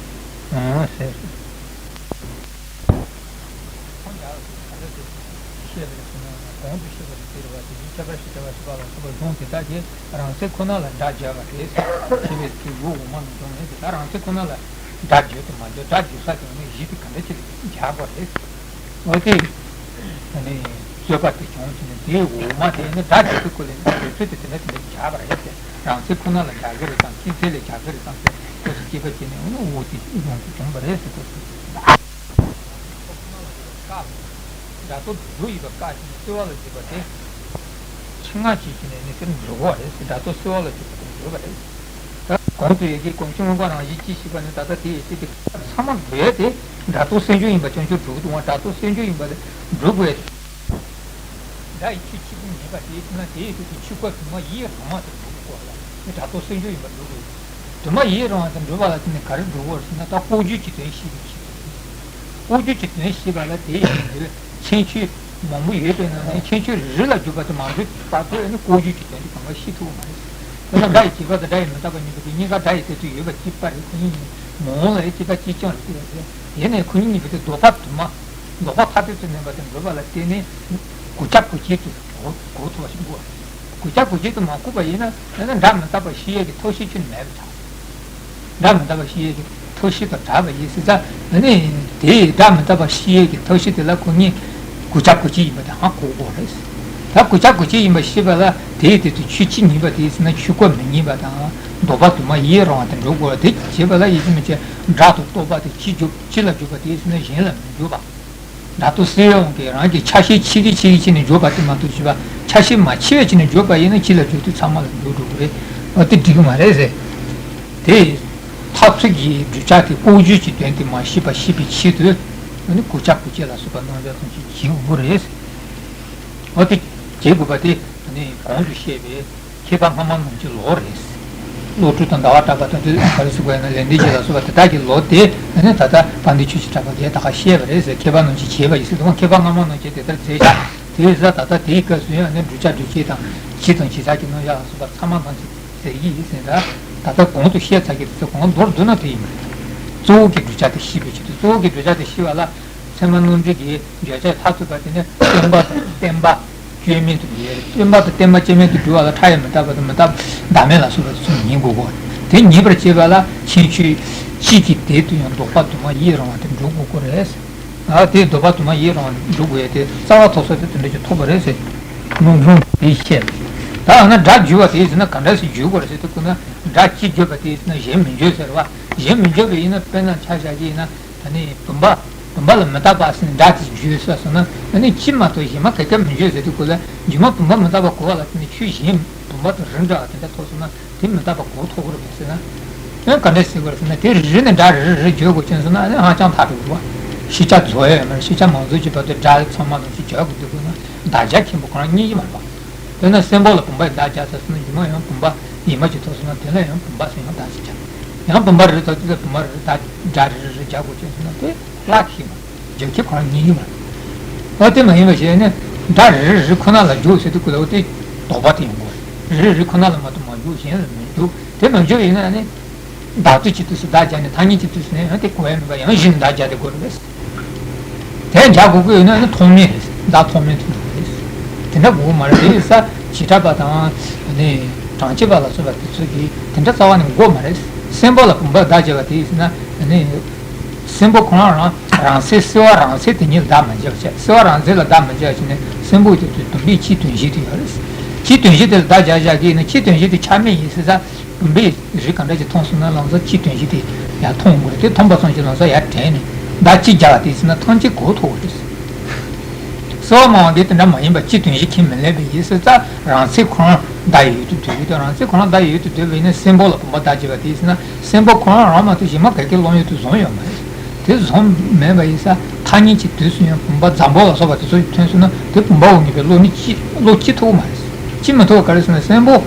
འོ་ཟེར། ཁོང་ཡང་ག་འདྲ་ཞིག་བཤད་པ་རེད་ཟེར་ན། གོང་དུ་བཤད་པ་དང་དེ་རེད་བ། དེ་བཞིན་ཁྱད་པར་ཞེས་བྱ་བ་ཞེས་པ་ལ་སོགས་པ་གཞུང་དེ་དག་གིས་རང་མཚན་ཁོ་ན་ལ་སྒྲ་བརྗོད་པ་རེད་ཟེར་བའི་ཚུལ་ལུགས་འོག་མ་ནང་བྱུང་བས། དེ་ལྟར་རང་མཚན་ཁོ་ན་ལ་སྒྲ་བརྗོད་དང་མ་བརྗོད། སྒྲ་བརྗོད་ས་དེ་ནི་གཞི་དེ་ག་འདྲ་ཅིག་ལ་སྦྱར་དགོས་རེད། འོ་དེ་ནི་རྩོད་པ་དེ་བྱུང་ཕྱིན་ནས། དེའི་འོག་མ་དེ་ནི་སྒྲ་བརྗོད་དུས་སྐོར་ལས་ནི་བརྗོད་ཚུལ་དེ་དེ་འདྲ་དེ་འདྲ་སྦྱར་བ་རེད་ཟེར། རང་མཚན་ཁོ་ན་ལ་སྦྱར་གི་རེད་དམ། ཁྱིམ་མཚེས་ལ་སྦྱར་གི་རེད་དམ་ཟེར་སྐབས་སུ་དཔྱད་པ་བྱས་ནས། འོ་ནི་འོ་དེ་ཡོང་དུ་བྱུང་བ་རེད་ཟེར་དགོས་སོ། སྒྲ་རྟོག་འགྲོ་ཡི་བ་བཀག་ཅིང་བསིལ་བ་ལ་བརྗོད་པ་དེ། ཆེད་མངགས་བྱེད་ཀྱི་ནས་ནི་དེར་འགྲོ་བ་རེད། སྒྲ་རྟོག་བསིལ་བ་ལ་བརྗོད་པ་དེ་འགྲོ་བ་རེད། ད་གོང་དུ་ཡི་གེ་གོང་ཆེན་མངོན་པ་རང་བཞིན་གྱིས་ཤེས་པ་ནི། ད་ལྟ་དེ་ཡི་ཚིག་དེ་ཚང་མ་འགྲོ་ཡ་དེ་སྒྲ་རྟོག་སེམས་བྱུང་ཡིན་པ་ཅན་ཅོ་འགྲོ་གི་འདུག་བ། སྒྲ་རྟོག་སེམས་བྱུང་ཡིན་པ་དེ་འགྲོ་དགོས་ཡ་དེ། སྒྲ་ཡི་ཆོས་གཅིག་པུ་མིན་པ་དེ་ཡིན་ན། དེ་ཡི་དུས་ཀྱི་ཆོས་སྐབས་དུ་མ་ཡིད་རང་དབང་དུ་འགྲོ་དགོས་ལ། དེ་སྒྲ་རྟོག་སེམས་བྱུང་ཡིན་པ་འགྲོ་དགོས། དུ་མ་ཡིད་རང་དབང་དུ་འགྲོ་བ་ལ་བརྟེན་ནས་ག་རེ་འགྲོ་དགོས་ཟེར་ན། ད་ལྐོག་གྱུར་གྱི་དོན་ཤེས་པའི་ཕྱིར། ལྐོག་གྱུར་གྱི་དོན་ཤེས་པ་ལ་དེ་ཡི་དོན་དུ་ཁྱད་ཆོས་མང་པོ་ཡོད་པའི་ནང་ནས་ཁྱད་ཆོས་རེ་རེ་ལ་འཇུག་པ་དེ་མ་འགྲོ་བར་དུ་ནི་ལྐོག་གྱུར་གྱི་དོན་དེ་གང་ག་ཤེས་ཐུབ་པ་མ་རེད། དཔེར་ན་སྒྲ་ཡི་བྱེད་པ་དང་སྒྲ་ཡི་མི་རྟག་པ་གཉིས་པོ་དེ་གཉིས་ཀ་སྒྲ་ཡི་སྟེང་དུ་ཡོད་པ་གཅིག་པ་རེད། ཁོ་གཉིས་གཉིས་ངོ་བོ་ལ་ཡང་གཅིག་པ་གཅིག་རྐྱང་རེད་ཟེར་བ་དེ། ཡིན་ནའི་ཁོ་གཉིས་གཉིས་པོ་དེ་ལྡོག་པ་དུ་མ། ལྡོག་པ་ཐ་དད་དུ་གནས་པ་དེ་འགོད་པ་ལ་བརྟེན་ནས་གུག་ཅག་གུག་ཅན་དུ་གོ་གོ་ཐུབ་པ་ཞིག་དགོས། གུག་ཅག་གུག་ཅན་དུ་མ་གོ་བ་ཡིན་ན། ཡང་ན་སྒྲ་མི་རྟག་པ་ཤེས་ཡས་ཀྱི་ཐབས་ཤེས་ཁྱོན་ནས་མེད་པ་ཆགས། སྒྲ་མི་རྟག་པ་ཤེས་ཡས་ཀྱི་ཐབས་ཤེས་དང་བྲལ་བ་ཡིན་ཟེར་ཙང་། ཨ་ནི་དེའི་སྒྲ་མི་རྟག་པ་ཤེས་ཡས་ཀྱི་ཐབས་ཤེས་དེ་ལ་ཁོ་གཉིས་གུག་ཅག་གུག་ཅན་ཡིན་པ་དེ་ཧ་གོ་དགོས་རེད། ད་གུག་ཅག་གུག་ཅན་ཡིན་པ་ཤེས་པ་ལ་དེའི་སྟེང་དུ་ཆོས་གཅིག་ཉིད་པ་དེ་ཟེར་ན་ཆོས་སྐབས་མི་ཉིད་པ་དང་ལྡོག་པ་དུ་མ་ཡིད་རང་དབང་དུ་འགྲོ་དགོས་རེད། དེ་བྱེད་པ་ལ་ཡིད་ཀྱི་མི་བྱེད་སྒྲ་དང་རྟོག་པ་དེ་གཅིག་འཇུག་གཅིག་ལ་འཇུག་པ་དེ་ཟེར་ན་གཞན་ལ་མི་འཇུག་པ། སྒྲ་རྟོག་བསིལ་བའི་དབང་གིས་རང་གི་ཆ་ཤས་ཕྱེ་གི་ཕྱེ་གི་བྱས་ནས་འཇོག་པ་དེ་མ་གཏོགས་བྱས་པ་ཆ་ཤས་མ་ཕྱེ་བའི་བྱས་ནས་འཇོག་པ་ཡིན་ན་གཅིག་ལ་འཇོག་དུས་ཚང་མ་ལ་འཇོག་འགྲོ་གི་རེད། འོ་དེ་འགྲིག་གི་མ་རེད་ཟེར། དེ་འཐབ་རྩོད་ཀྱི་བརྗོད་བྱ་དེ་ལྐོག་གྱུར་གྱི་དོན་དེ་མ་ཤེས་པ་ཤེས་པའི་ཆེད་དུ། འོ་ནི་གུག་ཅག་གུག་ཅན་ལ་སོགས་པ་རྣམ་གཞག་ཐམས་ཅད་བྱེད་དགོས་རེད། འོ་དེ་བྱེད་དགོས་པ་དེ་ནི་གོང་དུ་བཤད་པའི་མཁས་པ་སྔ་མ་རྣམས་ཀྱི་ལུགས་རེད། བློ་གྲོས་དང་ཟླ་བ་གྲགས་པ་དང་དེ་ག་རེ་ཟེར་དགོས་ཡིན་ན་ལེགས་ལྡན་འབྱེད་ལ་སོགས་པ་དེ་དག་གི་ལུགས་དེ་ནི་ད་ལྟ་དཔལ་ལྡན་ཆོས་ཀྱི་གྲགས་པ་གིས་ད་ག་བཤད་པ་རེད་ཟེར། མཁས་པ་རྣམས་ཀྱིས་བྱས་པ་ཡིན་ཟེར་དུས། མཁས་པ་སྔ་མ་རྣམས་ཀྱིས་དེ་ལྟར་མཛད་བཞག་དེ་ཡིན་ཙང་ད་ལྟ་དེའི་སྐབས་སུ་ཡང་ནི་བསྒྲུབ་བྱ་སྒྲུབ་བྱེད་དང་བྱེད་དང་བྱེད་ཆགས་ཀྱི་རྣམ་གཞག་ལ་སོགས་པ་ཚང་མ་ཐམས་ཅད་ཟེར་གྱི་ཡིན་ཟེར་ད། ད་ལྟ་གོང་དུ་བཤད་ཚར་གྱི་དེ་ཚོ་གོང་མདོར་བསྡུས་ན་དེ་ཡིན་པ་རེད། གཙོ་བོ་གི་བསྒྲུབ་བྱ་དེ་ཤེས་པའི་ཆེད་དུ། གཙོ་བོ་གི་བསྒྲུབ་བྱ་དེ་ཤེས་པ་ལ་ཚད་མ་རྣམ་འགྲེལ་གྱི་བརྗོད་བྱ་མཐར་ཐུག་པ་དེ་ནི་སྟོན་པ་དང་བསྟན་པ་བཅོས་མིན་དུ་འགྲོ་ཡ་རེད། སྟོན་པ་དང་བསྟན་པ་བཅོས་མིན་དུ་འགྲོ་བ་ལ་ཕྲ་ཡང་མི་རྟག་པ་དང་མི་རྟག་པ་བདག་མེད་ལ་སོགས་པ་དེ་ཚོ་ངེས་དགོས་གོ། དེ་ངེས་པར་བྱེད་པ་ལ་ཁྱད་ཆོས་གཅིག་གི་དེ་དུ་ཡང་ལྡོག་པ་དུ་མ་ཡིད་རང་དབང་དུ་འགྲོ་དགོས་གོ་རེད། ཨ་དེ་ལྡོག་པ་དུ་མ་ཡིད་རང་དབང་དུ་འགྲོ་དགོས་ཡ་དེ་རྩ་བ་ཐོག་ས་དེ་དེ་འདྲ་ཅིག་ཐོབ་པ་རེད་ཟེར། ལུང་ལུང་དེ་བཤད། ད་ཡང་ན་སྒྲ་བརྗོད་པ་དེ་ཟེར་ན་ག་འདྲ་ཞིག་བརྗོད་དགོས་རེད་ཟེར་དུས་སྐབས་ན། སྒྲ་གཅིག་བརྗོད་པ་དེ་ཟེར་ན་གཞན་མི་འཇོག་ཟེར་བ། གཞན་མི་འཇོག་པ་ཡིན་ན་དཔེར་ན་ཆ་བཞག་གི་ཡིན་ན། ད་ནི་བུམ་པ། བུམ་པ་ལ་མི་རྟག་པ་ཟེར་ནས་སྒྲ་དེ་བརྗོད་ས་སོང་ན། ད་ནི་གཅིག་མ་གཏོགས་གཞན་མ་ག་གེ་མི་འཇོག་ཟེར་དུས་སྐབས་ལ། རྗེས་མ་བུམ་པ་མི་རྟག་པ་གོ་བ་ལ་བརྟེན་ནས་ཆོས་གཞན་བུམ་པ་དང་རི་འདྲ་བ་དེ་འདྲ་ཐོབ་སོང་ན། དེ་མི་རྟག་པ་གོ་ཐུབ་ཀྱི་རེད་པས་ཟེར་ན། ཨེ་ག་འདྲ་ཟེར་དགོས་རེད་ཟེར་ན། དེ་རེ་རེ་ནས་སྒྲ་རེ་རེ་རེ་བརྗོད་དགོས་ཀྱང་སོང་ན་ཨ་ནི་ཧ་ཅང་ཐག་རིང་བ། ཤེས་བྱ་རྫོགས་ཡ་ཡོད་མ་རེད། ཤེས་བྱ་མ་རྫོགས་ཀྱི་བར་དུ་སྒྲ་ཚང་མ་ལ་ཅིག་བརྗོད་དགོས་འདུག་དགོས་ན་བདག་རྒྱ་ཆེན་པོ་ཁོ་རང་རྙེད་ཀྱི་མ་རེད་པ། དཔེར་ན་སྲིན་པོ་ལ་བུམ་པ་ཡིས་བདག་རྒྱག་ཚར་སོང་ན་རྗེས་མ་ཡང་བུམ་པ་ཡིན་པ་ཅིག་ཐོབ་སོང་ན་དེ་ལ་ཡང་བུམ་པ་ཟེར་ཡང་བདག་ཅིག་བྱ། ཡང་བུམ་པ་རེ་རེ་ཐོབ་དུས་ལ་བུམ་པ་རེ་རེ་བདག་སྒྲ་རེ་རེ་རེ་རྒྱག་དགོས་ཀྱང་སོང་ན་དེ་བརླག་གི་མ་རེད། རྒྱུ་ཁྱོན་ཁོ་རང་རྙེད་ཀྱི་མ་རེད། ཨ་དེ་མ་ཡིན་པ་བྱས་ནས་སྒྲ་རེ་རེ་རེ་ཁོ་ན་ལ་འཇུག་ཟེར་དུས་སྐབས་ལ་འོ་དེ་ལྡོག་པ་དེ་ཡོང་དགོས་རེད། རེ་རེ་ཁོ་ན་ལ་མ་གཏོགས་མ་འཇུག་གཞན་ལ་མི་འཇུག་དེ་མ་འཇུག་ཡིན་ན་ནི། བདག་ཏུ་གཅིག་ཏུ་སུ་བདག་བྱས་ནས་ཐ་སྙད་གཅིག་ཏུ་སུ་ནས་ཡང་དེ་གོ་ཡ་མིན་པ་ཡང་གཞན་ལ་བདག་བྱས་ཏེ་གོ་རུ་བས། དེ་བྱ་དགོས་ཀྱི་ཡོད་ན་ནི་ཐོགས་མེད་རེད། བདག་ཐོགས་མེད་དུ་འགྲོ་གི་རེད། དེ་འདྲ་དགོས་མ་རེད། དེ་ས་བྱེ་བྲག་པ་དང་ནི་གྲངས་ཅན་པ་ལ་སོགས་པ་དེ་ཚོ་གིས་དེ་འདྲ་རྩ་བ་ནས་དགོས་མ་རེད། སྲིན་པོ་ལ་བུམ་པ་བདག་བྱས་པ་དེ་ཡིན་ན་ནི། སྲིན་པོ་ཁོ་རང་རང་རང་སའི་བསིལ་བ་རང་མཚན་དེ་ཉིད་ལ་བདག་མ་བྱས་པ་བྱས། བསིལ་བ་རང་མཚན་ལ་བདག་མ་བྱས་པ་བྱས་ནས་སྲིན་པོ་དེ་ཚོའི་བུམ་པའི་སྤྱིའི་དོན་བཞི་དེ་ཡོད་རེད། སྤྱིའི་དོན་བཞི་དེ་ལ་བདག་བྱས་བཞག་གི་ཡིན་ན་སྤྱིའི་དོན་བཞི་དེ་ཆ་མེད་ཡིན་ཟེར་ཙང་བུམ་པའི་རིགས་ག་འདྲ་ཞིག་མཐོང་སོང་ན་ལམ་སང་སྤྱིའི་དོན་བཞི་དེ་ཡར་མཐོང་དགོས་རེད། དེ་མཐོང་པ་སོང་ཞིག་ལམ་སང་ཡར་དྲན་ནས་བདག་གཅིག་བྱས་པ་དེ་ཟེར་ན་ཐམས་ཅད་གོ་ཐུབ་པ་རེད། གསོལ་བ་མང་བ་གིས་དེ་འདྲ་མ་ཡིན་པ་སྤྱི་དོན་བཞི་ཁས་མི་ལེན་པའི་ཡིན་ཟེར་ཙང་རང་ཚེ་ཁོ་རང་བདག་ཡོད་དུ་འདོད་ཀྱི་འདུག་རང་ཚེ་ཁོ་རང་བདག་ཡོད་དུ་འདོད་པ་ཡིན་ན་གསོན་པོ་ལ་བུམ་པ་བདག་བྱེད་པ་དེ་ཡིན་ཟེར་ན་གསོན་པོ་ཁོ་རང་རང་མ་གཏོགས་གཞན་མ་ག་གེ་བློ་ཡོད་དུ་བཟུང་ཡོད་མ་རེད། དེ་བཟུང་མེད་པ་ཡིན་ཙང་ཐ་སྙད་ཀྱི་དུས་སུ་ཡང་བུམ་པ་འཛམ་བུ་ལ་སོགས་པ་དེ་ཚོ་ཐོན་སོང་ན་དེ་བུམ་པ་འོང་ངེས་པའི་བློ་ནི་ཅི་བློ་ཅི་ཐུབ་མ་རེད། ཅི་མི་ཐུབ་ག་རེ་ཟེར་ན་གསོན་པོ་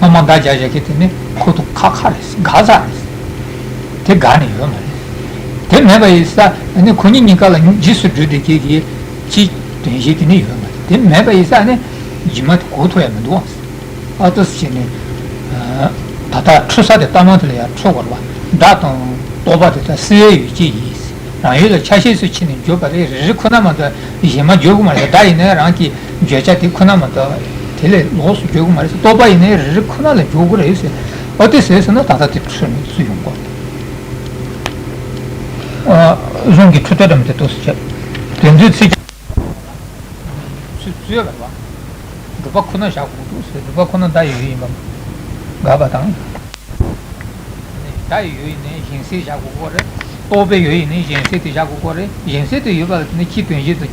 སྔ་མ་བདག་བྱ་བྱ་གི་དེ་ནི་ཁོ་ཐུག་ཁ་ཁ་རེད། དགའ་ས་རེད། དེ་དགའ་ནས་ཡོད་མ་རེད། དེ་མེད་པ་ཡིན་ཙང་ཨ་ནི་ཁོ་གཉིས་གཉིས་ཀ་ལ་རྗེས་སུ་འགྲོ་བསྡད་མཁན་གྱི་སྤྱི་དོན་བཞི་དེ་ནི་ཡོད་མ་རེད། དེ་མེད་པ་ཡིན་ཙང་ཨ་ནི་རྗེས་མ་དེ་གོ་ཐུབ་ཡ་མི་འདུག་ཨ་ཏོ་བྱས་ནས་ད་ལྟ་འཁྲུལ་ས་དེ་ལྟ་མ་དེ་ལ་ཡང་འཁྲུལ་དགོས་རེད་པ། བདག་དང་རྟོག་པ་དེ་དག་བསྲེ་བའི་ཡུལ་གཅིག་ཡིན། རང་ཡུལ་ལ་ཆ་ཤས་སུ་ཕྱེ་ནས་བརྗོད་པ་རེད། རེ་རེ་ཁོ་ན་མ་གཏོགས་གཞན་མ་བརྗོད་དགོས་མ་རེད། བདག་ཡིན་ན་རང་གི་བརྗོད་བྱ་དེ་ཁོ་ན་མ་གཏོགས་དེ་ལས་ལོགས་སུ་བརྗོད་དགོས་མ་རེད། རྟོག་པ་ཡིན་ན་རེ་རེ་ཁོ་ན་ལ་འཇོག་དགོས་རེད་ཟེར། ཨོ་དེ་ཟེར་ཟེར་ན་ད་ལྟ་དེ་འཁྲུལ་ནས་སུ་ཡོང་གོ། ཨ་གཟུངས་ཀྱི་འཁྲུལ་རྟོག་འདྲ་མི་དེ་ཏོག་ཙམ་བྱས། དེ་ཚོའི་ཚིག་ཚུལ་ཚུལ་བར་བ། སྒྲུབ་པ་ཁོ་ན་བཞག་དགོས་འདུག་ཟེར། སྒྲུབ་པ་ཁོ་ན་བདག་ཡོད་ཡིན་པ་དགག་པ་དང་། བདག་ཡོད་ཡིན་ནའི་གཞན་སེལ་བཞག་དགོས་ཀྱི་རེད། རྟོག་པའི་ཡོད་ཡིན་ནའི་གཞན་སེལ་དེ་བཞག་དགོས་ཀྱི་རེད། གཞན་སེལ་དེ་ཡོད་པ་ལ་བརྟེན་ནས་སྤྱི་དོན་བཞི་དང་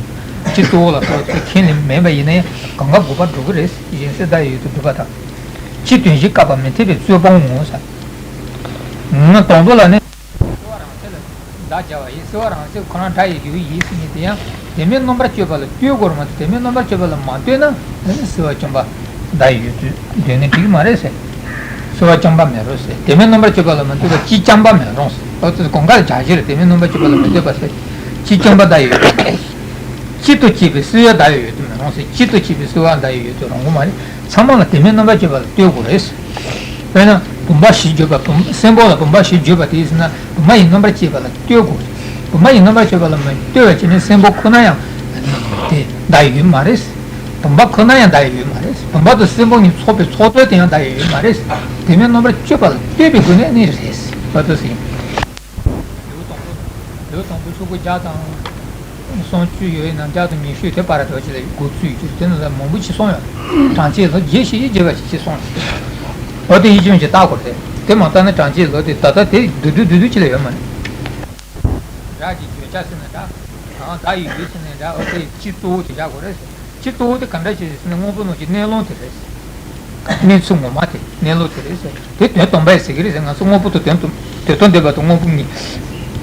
སྤྱི་གཙོ་བོ་ལ་སོགས་ཚུལ་ཁས་ལེན་མེད་པ་ཡིན་ན་ཡང་གང་ག་དགོས་པ་འགྲུབ་ཀྱི་རེད། གཞན་སེལ་བདག་ཡོད་དུ་སྒྲུབ་པ་དང་། སྤྱི་དོན་བཞི་བཀག་པ་མི་འཐད་པའི་རྩོད་སྤོང་ངོ་ཟེར། ང་དང་པོ་ལ་ནི། བསྲེ་བ་རང་མཚན་ལ་བདག་བྱ་བ་ཡིན། བསྲེ་བ་རང་མཚན་ཁོ་རང་སྒྲ་ཡི་ཡུལ་ཡིན་ཟེར་མཁན་དེ་ཡང་དེ་མིན་རྣམ་པར་དཔྱོད་པ་ལ་ལྟོས་དགོས་རེད་མ་གཏོགས་དེ་མིན་རྣམ་པར་དཔྱོད་པ་ལ་མ་ལྟོས་ན་ཨ་ནི་བསྲེ་བ་རྐྱང་པ་བདག་ཡོད་དུ་འདོད་ན་འགྲིག་གི་མ་རེད་ཟེར། བསྲེ་བ་རྐྱང་པ་མེད་རུང་ཟེར། དེ་མིན་རྣམ་པར་དཔྱོད་པ་ལ་མ་ལྟོས་པ་སྤྱི་རྐྱང་པ་མེད་རུང་ཟེར། ཨོ་ཙི་གོང་ཁ་ལ་བྱ་གཞིར་དེ་མིན་རྣམ་པར་དཔྱོད་པ་ལ་མ་ལྟོས་པ་ཟེར། སྤྱི་རྐྱང་པ་བདག་ཡོད་དུ། སྤྱི་དང་བཅས་པའི་བསྲེ་བ་བདག་ཡོད་དུ་མི་རུང་ཟེར། སྤྱི་དང་བཅས་པའི་བསྲེ་བ་བདག་ཡོད་དུ་རུང་གི་མ་རེད། ཚང་མ་ལ་དེ་མིན་རྣམ་པར་དཔྱོད་པ་ལ་ལྟོས་དགོས་རེད། དཔེར་ན་བུམ་པ་བཞི་བརྗོད་པ་བུམ་གསོན་པོ་ལ་བུམ་པ་བཞི་བརྗོད་པ་དེ་ཡིན་ན་བུམ་པ་ཡི་རྣམ་པར་དཔྱད་པ་ལ་ལྟོས་དགོས་རེད། བུམ་པ་ཡི་རྣམ་པར་དཔྱད་པ་ལ་མི་ལྟོས་པ་བྱས་ནས་གསོན་པོ་ཁོ་ན་ཡང་དེ་བདག་ཡོད་མ་རེད། བུམ་པ་ཁོ་ན་ཡང་བདག་ཡོད་མ་རེད། བུམ་པ་དང་གསོན་པོ་གཉིས་ཚོགས་པའི་ཚོགས་ཚོད་དེ་ཡང་བདག་ཡོད་མ་རེད། དེ་མིན་རྣམ་པར་དཔྱོད་པ་ལ་ལྟོས་པའི་སྒོ་ནས་ནི་རེད། བ་དུ་ཟིན། ལེའུ་དང་པོ་ལེའུ་དང་པོ་ཤོག་གུ་བརྒྱ་དང་། སུམ་ཅུ་ཡོད་ཡིན་ན་བརྒྱ་དང་ཉི་ཤུ་དེ་བར་དུ་ཅི་ལ་འགོ་ཚུགས་ཀྱི་དེ་ནང་ལ་མང་པོ་ཅིག་སོང་ཡོད། གྲངས་ཅིག་ལོ་བརྒྱད་ཞིག་བརྒྱད་པ་ཅིག་ཅིག་སོང་ཡོད། འོ་དེ་ཡིད་ཅུང་ཅིག་བལྟ་དགོས་རེད། དེ་མ་བལྟ་ན་གྲངས་ཅིག་ལོ་དེ་ད་ལྟ་དེ་བསྡུ་བསྡུ་བསྡུ་བསྡུ་ཅི་ལ་ཡོད་མ་རེད། ར་གི་བརྗོད་བྱ་ཟེར་ན་འདྲ། གང་ཟག་ཡི་ཡུལ་ཟེར་ན་འདྲ། འོ་དེ་སྤྱི་གཙོ་བོ་དེ་བཞག་དགོས་རེད། སྤྱི་གཙོ་བོ་དེ་ག་འདྲ་ཞིག་རེད་ཟེར་ན་དངོས་པོ་ནང་གི་གནས་ལུགས་དེ་རེད། གནས་ཚུལ་ངོ་མ་དེ་གནས་ལུགས་དེ་རེད་ཟེར། དེ་དོན་དམ་པ་ཡི་ཟེར་གི་རེད་ཟེར། ང་ཚོ་དངོས་པོ་དང་དོན་དམ་དོན་དམ་བདེན་པ་དང་དངོས་པོ་གཉིས་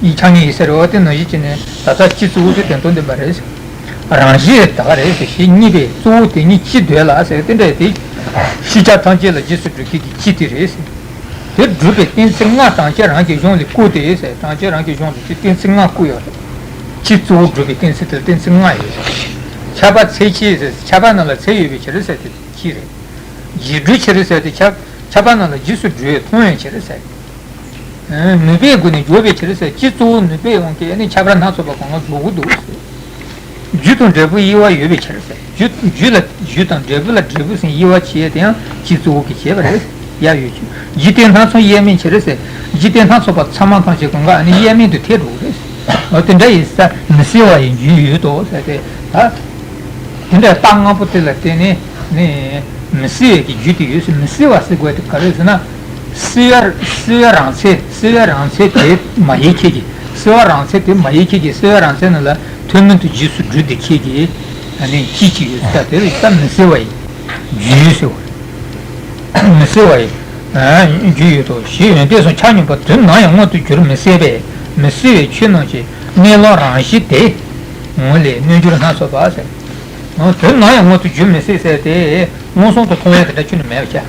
ཡིན་ཆགས་ངེས་ཡིན་ཟེར། འོ་དེ་ནང་བཞིན་བྱས་ནས་ད་ལྟ་སྤྱི་གཙོ་བོ་དེ་དོན་དམ་བདེན་པ་རེད་ཟེར། རང་བཞིན་ད་ག་རེད་ཟེར། གཞི་གཉིས་པའི་གཙོ་བོ་དེ་ཉིད་སྤྱི་འདོད་ལ་ཟེར། དེ་འདྲ་དེ་ཤེས་བྱ་ཐམས་ཅད་ལ་རྗེས་སུ་འགྲོ་མཁན་གྱི་སྤྱི་དེ་རེད་ཟེར། དེ་སྒྲུབ་པའི་གཏན་ཚིགས་ལྔ་གྲངས་ཅན་རང་གི་གཞུང་ལས་བཀོད་དེ་ཟེར། གྲངས་ཅན་རང་གི་གཞུང་ལས་ཀྱི་གཏན་ཚིགས་ལྔ་བཀོད་ཡོད་རེད། སྤྱི་གཙོ་བོ་སྒྲུབ་པའི་གཏན་ཚིགས་དེར་གཏན་ཚིགས་ལྔ་ཡོད་ཟེར། ཁྱབ་པ་ཚད་ཀྱིས་ཟེར། ཁྱབ་པ་རྣམས་ལ་ཚད་ཡོད་པའི་ཕྱིར་ཟེར་ཏེ་ཀྱིས་རེད། རྗེས་འགྲོའི་ཕྱིར་ཟེར་ཏེ་ཁྱབ་ཁྱབ་པ་རྣམས་ལ་རྗེས་སུ་འགྲོའི་མཐོང་བའི་ཕྱིར་ཟེར། ནུས་པའི་སྒོ་ནས་འཇོག་པའི་ཕྱིར་ཟེར། སྤྱི་གཙོ་བོ་ནུས་པའི་དབང་གིས་ནི་ཁྱབ་པ་སྣ་ཚོགས་པ་གང་ག་འཇོག་གི་འདུག་ཟེར། རྒྱུ་དང་འབྲས་བུ་དབྱེ་བ་ཡོད་པའི་ཕྱིར་ཟེར། རྒྱུ་རྒྱུ་ལ་རྒྱུ་དང་འབྲས་བུ་ལ་འབྲས་བུ་ཟེར་དབྱེ་བ་ཕྱེ་ཡས་དེ་ཡང་སྤྱི་གཙོ་བོ་གིས་བྱས་པ་རེད། ཡ་ཡོད་ཀྱི། འཇིག་རྟེན་སྣ་ཚོགས་དབྱེར་མེད་ཕྱིར་ཟེར། འཇིག་རྟེན་སྣ་ཚོགས་པ་ཚང་མ་ཐམས་ཅད་གང་ག་ནི་དབྱེར་མེད་དུ་ཐལ་འགྲོ་གི་རེད། འོ་དེ་འདྲ་ཡིན་ས་མི་སྲིད་པ་ཡི་རྒྱུ་ཡོད་དོ་ཟེར་ཏེ། ད་དེ་འདྲ་རྟགས་ལྔ་པོ་དེ་ལ་བརྟེན་ནས་ནི་མི་སྲིད་པའི་གི་རྒྱུ་དེ་ཡོད་ཟེར། མི་སྲིད་པ་ཟེར་དགོས་དེ་ག་རེ་ཟེར་ན། སྲིད་པ་སྲིད་པ་རང་མཚན་སྲིད་པ་རང་མཚན་དེ་མ་ཡིན་ཁྱེད་ཀྱི། སྲིད་པ་རང་མཚན་དེ་མ་ཡིན་ཁྱེད་ཀྱི། སྲིད་པ་རང་མཚན་ནི་ལ་ཐུན་མིན་དུ་རྗེས་སུ་འགྲོ་དེ་ཁྱེད་ཀྱི་ཨ་ནི་ཅི་ཅི་ཡོད་ས་དེ་ལ་ད་མི་སྲིད་པ་ཡི་རྒྱུ་ཟེར་བ། མི་སྲིད་པ་ཡི་རྒྱུ་ཡོད་དོ། ཞེས་ཡོན་ཏན་གསུམ་ཆ་སྙོམས་པ་དུས་ནམ་ཡང་མངོན་དུ་གྱུར་མི་སྲིད་པས། མི་སྲིད་པའི་ཆོས་རྣམས་ཀྱི་གནས་ལུགས་རང་བཞིན་དེ། ངོ་ལས་རྣལ་འབྱོར་སྣ་ཚོགས་པ་ཟེར། དོན་ནམ་ཡང་མངོན་དུ་གྱུར་མི་སྲིད་ཟེར་ཏེ། མངོན་སུམ་དུ་མཐོང་ཡས་དེ་འདྲ་ཁྱོན་ནས་མེད་པ་བྱ།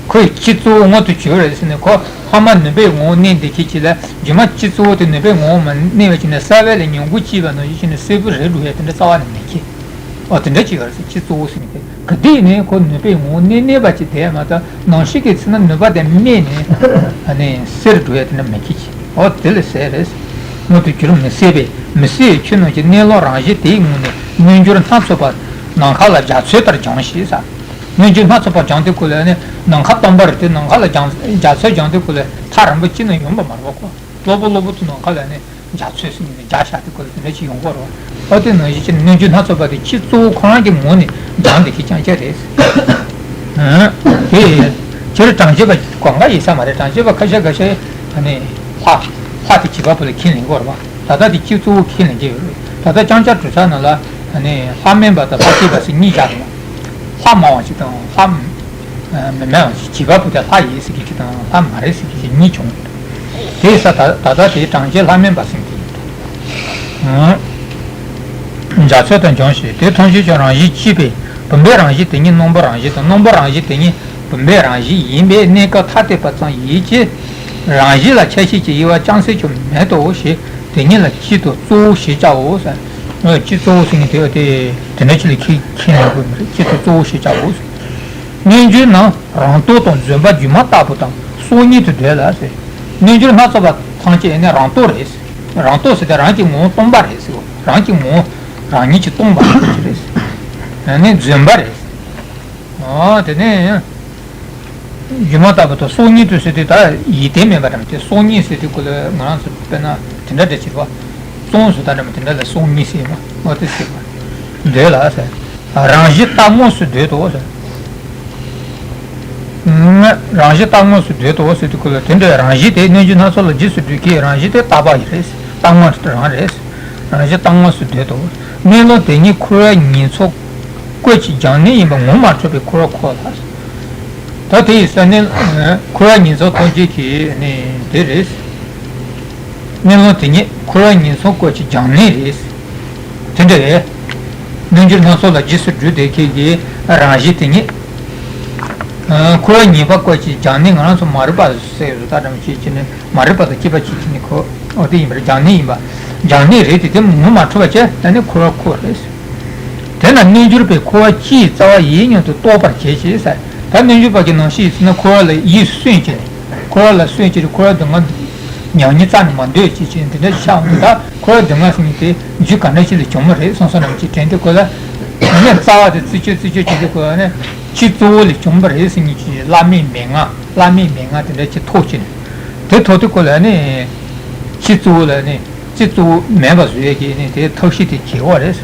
ཁོའི་སྤྱི་གཙོ་བོ་མངོན་དུ་གྱུར་རེད་ཟེར་ནས་ཁོ་ཕ་མ་ནུས་པའི་ངོ་བོ་གནས་འདི་ཁྱེད་ཀྱི་ལ་རྗེས་མ་སྤྱི་གཙོ་བོ་དེ་ནུས་པའི་ངོ་བོ་མ་གནས་པ་ཅིག་ནས་གསལ་བ་ལས་ཉིང་ཁུ་སྐྱེས་པ་ནང་བཞིན་བྱས་ནས་གསལ་པོ་རེད་འགྲོ་ཡས་དེ་འདྲ་རྩ་བ་ནས་མེད་ཀི། ཨོ་དེ་འདྲ་ཅིག་ཡོད་རེད་ཟེར། སྤྱི་གཙོ་བོ་ཟེར་ནས་དེ་ག་དུས་ནས་ཁོ་ནུས་པའི་ངོ་བོ་གནས་གནས་པ་ཅིག་དེ་མ་གཏོགས་ནང་བཞིན་གྱི་ཚེ་ན་ནུས་པ་དེ་རྨས་ནས་ཨ་ནི་གསལ་འགྲོ་ཡས་དེ་འདྲ་མེད་ཀི་ཅིག། ཨོ་དེ་ལས་ཟེར་རེད། མངོན་དུ་གྱུར་མི་སྲིད་པས། མི་སྲིད་པའི་ཆོས་རྣམས་ཀྱི་གནས་ལུགས་རང་བཞིན་དེའི་ངོས་ནས་རྣལ་འབྱོར་སྣ་ཚོགས་པ་ནམ་མཁའ་ལ་འཇའ་ཚོན་ལྟར་སྦྱངས་ཤིག་ཟེར། རྣལ་འབྱོར་སྣ་ཚོགས་པ་སྦྱངས་དུས་ཁོ་ལ་ནི་ནམ་མཁའ་སྟོང་པ་རེད་དེ། ནམ་མཁའ་ལ་སྦྱངས་འཇའ་ཚོན་སྦྱངས་དུས་ཁོ་ལ་ཐག་རིང་པོ་གཅིག་ནས་ཡོང་པ་མ་རེད་པ། ཁོ་གློ་བུར་གློ་བུར་དུ་ནམ་མཁའ་ལ་ནི་འཇའ་ཚོན་ཟེར་ནས་འཇའ་ཤར་དུས་ཁོ་ལ་དེ་འདྲ་ཅིག་ཡོང་གི་རེད་པ། ཨོ་དེ་ནང་བཞིན་བྱས་ནས་རྣལ་འབྱོར་སྣ་ཚོགས་པ་དེ་སྤྱི་གཙོ་བོ་ཁོ་རང་གི་ངོས་ནས་སྦྱངས་དེ་ཁྱེད་རྐྱང་རྐྱང་རེད། དེ་ཁྱེད་རང་གྲངས་ཅན་པ་གང་ག་ཡིན་ས་མ་རེད། གྲངས་ཅན་པ་ཁ་ཤས་ཁ་ཤས་ཨ་ནི་ཕ་ཕ་དེ་བྱེད་པ་པོ་ལ་ཁས་ལེན་གི་རེད་པ། ད་ལྟ་དེ་སྤྱི་གཙོ་བོ་ཁས་ལེན་གྱི་ཡོད་རེད། ད་ལྟ་རྐྱང་རྐྱང་གྲུབ་ཆ་ནང་ལ་ ཨ་ནི་ལྷ་མིན་པ་དང་ལྷ་སྐྱེས་པ་ཟེར་གཉིས་བཞག་འདུག་ལྷ་མང་བ་ཞིག་དང་ལྷ་མི་མང་བ་ཞིག་བྱིས་པ་པོ་དེ་ལྷ་ཡིན་ཟེར་གྱི་ཞིག་དང་ལྷ་མ་རེད་ཟེར་གྱི་ཞིག་གཉིས་བྱུང་། དེ་ས་ད་ད་ལྟ་དེའི་གྲངས་ཅན་ལྷ་མིན་པ་ཟེར་གྱི་ཡོད། འཇའ་ཚོན་དང་འབྱུང་ཞིང་དེ་མཐོང་ཞིང་ཀྱང་རང་བཞིན་གཅིག་པས་བུམ་པའི་རང་བཞིན་དེ་ཉིད་སྣམ་བུ་རང་བཞིན་དང་སྣམ་བུ་རང་བཞིན་དེ་ཉིད་བུམ་པའི་རང་བཞིན་ཡིན་པས་གནས་སྐབས་ཐ་དད་པ་ཙམ་ཡིན་གྱི། རང་བཞིན་ལ་ཁྱད་ཤས་ཀྱི་དབྱེ་བ་ཅུང་ཟད་ཀྱང་མེད་དོ་ཞེས་དེ་ཉིད་ལ་སྤྱི་དང་གཙོ་བོ་ཞེས་བྱའོ་ཟེར། སྤྱི་གཙོ་བོ་ཟེར་མཁན་དེ་དེ་འདྲ་ཅིག་ལ་ཁྱད་ཁྱད་ཡོད་དགོས་མ་རེད། སྤྱི་དང་གཙོ་བོ་ཞེས་བྱའོ་ཟེར། རྣལ་འབྱོར་རྣམས་རང་རྟོག་དང་བརྫུན་པ་སྒྱུ་མ་ལྟ་བུ་དང་སྲོག་ཉིད་དུ་འདོད་ལ་ཟེར། རྣལ་འབྱོར་སྣ་ཚོགས་པ་ཐམས་ཅད་ནི་རང་རྟོག་རེད། རང་རྟོག་ཟེར་ཏེ་རང་གི་ངོ་བོ་སྟོང་པ་རེད་ཟེར། རང་གི་ངོ་བོ་རང་ཉིད་ཀྱིས་སྟོང་པ་རེད། ནི་བརྫུན་པ་རེད། ཨོ་དེ་ནས་སྒྱུ་མ་ལྟ་བུ་དང་སྲོག་ཉིད་དུ་ཟེར་དུས་ད་ཡིད་བརྟན་མེད་པ་འདྲ་མ་དེ་སྲོག་ཉིད་ཟེར་དུས་ཀུན་ལ་ང་རང་ཚོ་དཔེར་ན་དེ་འདྲ་འདྲ་བྱེད་པ། བཙོང་ཟེར་ད་འདྲ་མ་དེ་འདྲ་ལ་སྲོག་ཉིད་ཟེར་མ་ཨོ་དེ་ཟེར་བ། འདོད་ལ་ཟེར། རང་བཞིན་རྟག་དངོས་སུ་འདོད་དོ་ཟེར། རང་བཞིན་རྟག་དངོས་སུ་འདོད་དོ་ཟེར་དུས་ཀུན་ལ་དེ་འདྲའི་རང་བཞིན་དེ་རྣལ་འབྱོར་སྣ་ཚོགས་ལ་རྗེས་སུ་འགྲོ་གི་རང་བཞིན་དེ་རྟག་པ་ཡི་རེད། རྟག་དངོས་རང་རེད། རང་བཞིན་རྟག་དངོས་སུ་འདོད་དོ། གནས་ལུགས་དེ་ཉིད་འཁོར་བའི་ཉེས་ཚོགས་བཀོད་ཀྱི་སྦྱང་གནས་ཡིན་པ་ངོ་མ་འཕྲོད་པའི་འཁོར་བ་ཁོ་ལ། ད་དེ་ཡི་ས་ནི་འཁོར་བའི་ཉེས་ཚོགས་ཐམས་ཅད་ཀྱི་ནི་དེ་རེད། གནས་ལུགས་དེ་ཉིད་འཁོར་བའི་ཉེས་ཚོགས་བཀོད་ཀྱི་སྦྱང་གནས་རེད། དེ་འདྲ་རེད། རྣལ་འབྱོར་སྣ་ཚོགས་ལ་རྗེས་སུ་འགྲོ་བདེ་ཁྱེད་ཀྱི་རང་བཞིན་དེ་ཉིད། འཁོར་བའི་ཉེས་པ་བཀོད་ཀྱི་སྦྱང་གནས་ང་རང་ཚོ་མ་རིག་པ་ཟེར་ཡོད་ད་དྲང་བྱེད་ཀྱི་ནི་མ་རིག་པ་དང་སྐྱེས་པ་བྱེད་ཀྱི་ནི་ཁོ་ཨོ་དེ་ཡིན་པར་སྦྱང་གནས་ཡིན་པ། སྦྱང་གནས་རེད་དེ་དེ་ངོ་མ་འཕྲོད་པ་བྱས་ད་ནི་འཁོར་བ་ཁོ་རེད། དེས་ན་རྣལ་འབྱོར་པས་འཁོར་བ་སྤྱིའི་རྩ་བ་ཡིད་ཉམས་སུ་རྟོགས་པར་བྱེད་ཅེས་ཟེར། ད་རྣལ་འབྱོར་པ་གི་ནང་བཞིན་ཡིན་ན་འཁོར་བ་ལ་ཡིད་སུན་ཅེས། འཁོར་བ་ལ་སུན་ཅེས་འཁོར་བ་སྡུག་བསྔལ་མྱ་ངན་རྩ་ནས་མ་འདོད་ཅེས་བྱས་འདི་འདྲ་ཤག་འདུག་ད་འཁོར་བ་སྡུག་བསྔལ་ཟེར་མཁན་དེ་རྒྱུ་ག་འདྲ་ཞིག་ལས་བྱུང་བ་རེད་སོང་ས་ནམ་གྱི་དྲན་དེ་ཁོ་ལ་ནི་རྩ་བ་དེ་རྩི་ཆོད་རྩི་ཆོད་བྱས་ཏེ་ཁོ་ལ་ནི་སྤྱི་གཙོ་བོ་ལས་བྱུང་བ་རེད་ཟེར་མཁན་གྱི་བླ་མའི་མན་ངག་བླ་མའི་མན་ངག་དེ་འདྲ་ཅིག་ཐོགས་ཀྱི་ནས་དེ་ཐོགས་དུས་ཁོ་ལ་ནི་སྤྱི་གཙོ་བོ་ལ་ནི། སྤྱི་གཙོ་བོ་མེད་པ་བཟོ་ཡས་ཀྱི་ནི་དེའི་ཐབས་ཤེས་དེ་བྱེད་དགོས་རེད།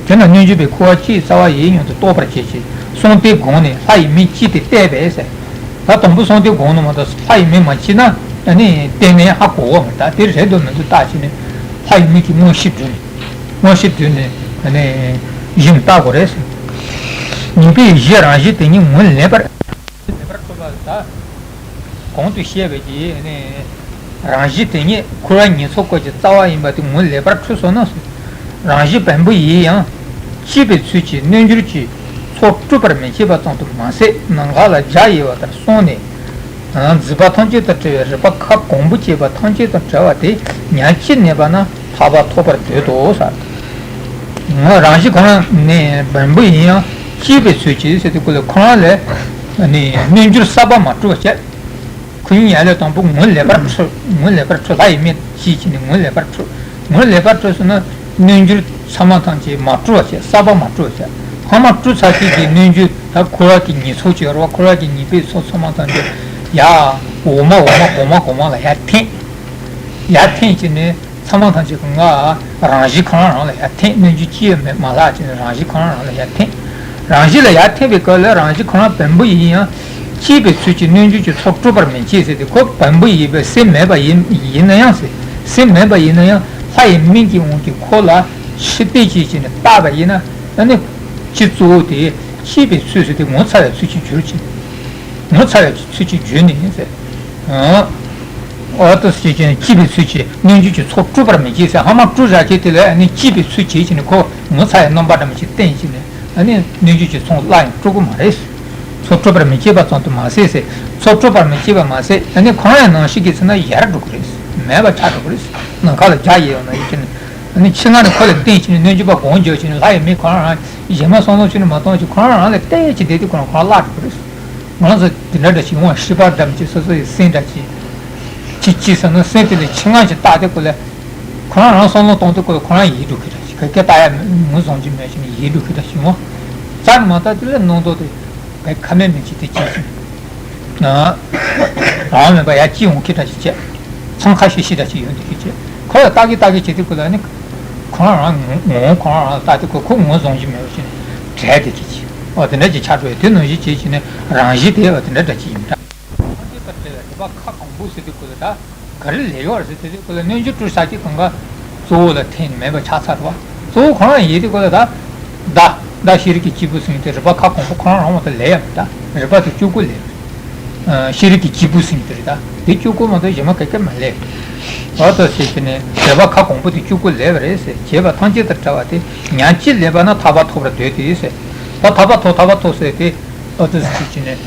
དེས་ན་རྣལ་འབྱོར་པས་འཁོར་བ་སྤྱིའི་རྩ་བ་ཡིད་ཉམས་སུ་རྟོགས་པར་བྱེད་ཅིང་གསུངས་ཏེ་དགོངས་ནས་ལྷ་ཡི་མིག་གཅིག་སྟེ་བལྟས་པས་ཟེར། ད་དང་པོ་གསུངས་ཏེ་དགོངས་ནས་མ་གཏོགས་ལྷ་ཡི་མིག་མ་ཕྱེ་ན་ཨ་ནི་བལྟས་ནས་ཧ་གོ་བ་མི་ད་དེ་རེད་འདུག་མི་འདུག་བརྟག་བྱས་ནས་ལྷ་ཡི་མིག་གིས་དངོས་གཞི་བསྡུས་ནས་དངོས་གཞི་བསྡུས་ནས་ཨ་ནི་གཞི་ནས་བརྟག་དགོས་རེད་ཟེར། ཉེས་པའི་གཞི་རང་བཞིན་དེ་ཉིད་ངོས་ལེགས་པར། ལེགས་པར་འཕྲོད་པ་ད། གོང་དུ་བཤད་པའི་གི་ནི། རང་བཞིན་དེ་ཉིད་འཁོར་བའི་ཉེས་ཚོགས་བཀོད་ཀྱི་རྩ་བ་ཡིན་པ་དེ་ངོས་ལེགས་པར་འཕྲོད་སོང་ན། རང་བཞིན་བེམ་པོ་ཡིས་ཡང་། གཅིག་པའི་ཚུལ་གྱིས་རྣལ་འབྱོར་གྱི་ཚོགས་སྤྲུལ་པར་མི་བྱེད་པ་ཙམ་དུ་མ་ཟད་ནམ་མཁའ་ལ་འཇའ་ཡལ་བ་ལྟར་སོང་ནས། མཛེས་པ་ཐམས་ཅད་དང་བྲལ་བའི་རིག་པ་ཁ་གོང་བུ་བཅད་པ་ཐམས་ཅད་དང་བྲལ་བ་དེ་ཉག་གཅིག་གནས་པ་ན་ཐར་པ་ཐོབ་པར་འདོད་དོ་ཟེར། རང་བཞིན་ཁོ་རང་ནི་བེམ་པོ་ཡིན་ཡང་གཅིག་པའི་ཚུལ་གྱིས་ཟེར་དུས་ཁོ་ལ་ཁོ་རང་ལས་ནི་རྣལ་འབྱོར་གསར་པ་མ་སྤྲུལ་བ་བྱས། ཁོ་ཡིན་ཡ་ལས་དང་པོ་ངོས་ལེགས་པར་འཕྲོད། ངོས་ལེགས་པར་འཕྲོད་ལྷ་ཡི་མིག་ཅེས་བྱས་ནས་ངོས་ལེགས་པར་འཕྲོད། ངོས་ལེགས་པར་འཕྲོད་སོང་ན་རྣལ་འབྱོར་ཚང་མ་ཐམས་ཅད་མ་སྤྲུལ་བ་བྱས་གསར་པ་མ་སྤྲུལ་བ་བྱས། ཧ་མ་སྤྲུལ་ཚར་གཅིག་གི་རྣལ་འབྱོར་ད་འཁོར་བ་གི་ཉེས་ཚོགས་ཅིག་ཡོད་རེད་བ། འཁོར་བ་གི་ཉེས་པའི་ཚོགས་ཚང་མ་ཐམས་ཅད་ཡ་འོག་མ་འོག་མ་གོང་མ་གོང་མ་ལ་ཡར་འཐེན། ཡར་འཐེན་བྱས་ནས་ཚང་མ་ཐམས་ཅད་ཀྱི་ང་རང་བཞིན་ཁོ་རང་རང་ལ་ཡར་འཐེན། རྣལ་འབྱོར་ཅི་ཡང་མེད་མ་ལྷག་བྱས་ནས་རང་བཞིན་ཁོ་རང་རང་ལ་ཡར་འཐེན། རང་བཞིན་ལ་ཡར་འཐེན་པའི་སྐབས་ལ་རང་བཞིན་ཁོ་རང་བེམ་པོ་ཡིན་ཡང་གཅིག་པའི་ཚུལ་གྱིས་རྣལ་འབྱོར་གྱི་ཚོགས་སྤྲུལ་པར་མི་བྱེད་ཟེར་ཏེ་ཁོ་བེམ་པོ་ཡིན་པས་སེམས་མེད་པ་ཡིན་ཡིན་ན་ཡང་ཟེར། སེམས་མེད་པ་ཡིན་ན་ཡང་ལྷ་ཡི་མིག་གི་དབང་གིས་ཁོ་ལ་ཕྱི་བལྟས་ཅིག་བྱས་ནས་བལྟས་པ་ཡིན་ན་ཨ་ནི་སྤྱི་གཙོ་བོ་དེ་གཅིག་པའི་ཚུལ་ཟེར་ཏེ་ངོ་ཚ་བའི་ཚུལ་གྱིས་གྱུར་ཅིང་། ངོ་ཚ་བའི་ཚུལ་གྱིས་གྱུར་ནས་ཟེར། ཨོ་ཏོ་སྐྱེས་ཀྱང་སྐྱིད་པའི་ཚུལ་གྱིས་རྣལ་འབྱོར་གྱི་ཚོགས་སྤྲུལ་པར་མི་བྱེད་ཟེར། ཧ་མ་སྤྲུལ་ར་ཁྱེད་དེ་ལ་ནི་སྐྱིད་པའི་ཚུལ་གྱིས་ཀྱི་ནི་ཁོ་ངོ་ཚ་ཡི་རྣམ་པ་འདྲ་མི་ཞིག་བསྟན་ཀྱི་ནི་ཨ་ནི་རྣལ་འབྱོར་གྱི་ཚོགས་སླར་ཡང་སྤྲུལ་གི་མ་རེད། ཚོགས་སྤྲུལ་པར་མི་བྱེད་པ་ཙམ་དུ་མ་ཟད་ཟེར། ཚོགས་སྤྲུལ་པར་མི་བྱེད་པ་མ་ཟད་ཨ་ནི་ཁོ་རང་ཡང་ནང་བཞིན་གྱི་ཚེ་ན་ཡལ་འགྲོ་གི་རེད། མེད་པ་ཆགས་འགྲོ་གི་རེད། ནམ་མཁའ་ལ་འཇའ་ཡལ་བ་ནང་བཞིན་གྱི་ནི་ཨ་ནི་ཕྱི་ནང་ནི་ཁོ་ལ་བརྟེན་ཀྱི་ནི་རྣལ་འབྱོར་པ་སྒོམ་རྒྱག་ཀྱི་ནི་ལྷ་ཡི་མིག་ཁོ་རང་རང་གཞན་མ་བསམ་བློ་ཅི་ནི་མ་གཏོང་ཀྱི་ཁོ་རང་རང་ལ་བལྟས་ཀྱི་བསྡད་དུས་ཁོ་རང་ཁོ་རང་བརླག་འགྲོ་གི་རེད། ང་ཚོ་དེ་འདྲ་འདྲ་ཞིག་འོང་ཤི་པར་འདྲ་མི་ཅིག་སོ་སོ་ཡི་སེམས་འདྲ་ཅིག་ཅི་ཅི་ཟེར་ན་སེམས་དེ་ལས་ཆེ་ང་ཞིག་བཏགས་ཏེ་ཁོ་ལ་ཁོ་རང་རང་བསམ་བློ་གཏོང་དུས་ཁོ་ལ་ཁོ་རང་ཡིད་འགྲོ་གི་འདྲ་ཞིག་ག་གེ་ལྟ་ཡ་ངོས་བཟུང་གི་མེད་ཅིག་ནས་ཡིད་འགྲོ་གི་འདྲ་ཞིག་འོང་། རྩ་ནས་མ་བཏགས་དེ་ལས་སྣང་དོགས་དེ་ག་ཁ་མེད་མེད་ཅིག་དེ་ཅི་ཞིག་ན་རང་མེད་པ་ཡ་ཅི་འོང་གི་འདྲ་ཞིག་བྱས། འཚང་ཁ་ཤིག་ཤིག་འདྲ་ཞིག་ཡོང་དུས་ཀྱི་བྱས་ཁོ་ལ་ལྟ་གི་ལྟ་གི་བྱེད་དུས་ཁོ་ལ་ནི་ཁོ་རང་རང་ངོ་ངོ་ཁོ་རང་རང་ལ་ལྟ་དུས་ཁོ་ཁོ་ངོས་བཟུང་གི་མེད་པ་ཅིག་ནས་བྲལ་དེ་གི་བྱས། ཨོ་དེ་འདྲ་ཅིག་ཆགས་འགྲོ་ཡ་དེ་ནང་བཞིན་བྱེད་ཀྱི་ནི་རང་བཞིན་དེ་ཨོ་དེ་འདྲ་ཅིག་ཡིན་འདྲ། ཨོ་དེ་ལྟར་བྲལ་བའི་རིག་པ་ཁ་གང་པོ་ཟེར་དུས་ཁོ་ལ་ད་ག་རེ་ལས་ཡོད་རེད་ཟེར་དུས་ཁོ་ལ་རྣལ་འབྱོར་སྤྲུལ་ས་ཀྱི་གང་ག་གཙོ་བོ་ལ་འཐེན་ནས་མེད་པ་ཆགས་ཚར་བ། གཙོ་བོ་ཁོ་རང་ཡིན་དུས་ཁོ་ལ་ད་ མདའ། མདའ་ཤེས་རིག་གི་སྐྱེས་བུ་ཟེར་མཁན་དེ་རིག་པ་ཁ་སྐོང་པོ་ཁོ་རང་རང་མ་གཏོགས་ལས་ཡང་མེད་ད། རིག་པ་དེ་བཅུ་དགུ་ལས། ཨ། ཤེས་རིག་གི་སྐྱེས་བུ་ཟེར་མཁན་དེ་རེད་ད། དེ་བཅུ་དགུ་མ་གཏོགས་གཞན་མ་ག་གེ་མ་ལས། འོ་ད་ཟེར་གྱི་ནས་རིག་པ་ཁ་སྐོང་པོ་དེ་བཅུ་དགུ་ལས་པ་རེད་ཟེར། བྱས་པ་ཐམས་ཅད་དང་བྲལ་བ་དེ་ཉག་གཅིག་ལས་པ་ན་ཐར་པ་ཐོབ་པར་འདོད་དེ་ཟེར། ད་ཐར་པ་ཐོབ་ཐར་པ་ཐོབ་ཟེར་དེ། འོ་ད་ཟེར་གྱི་ནས།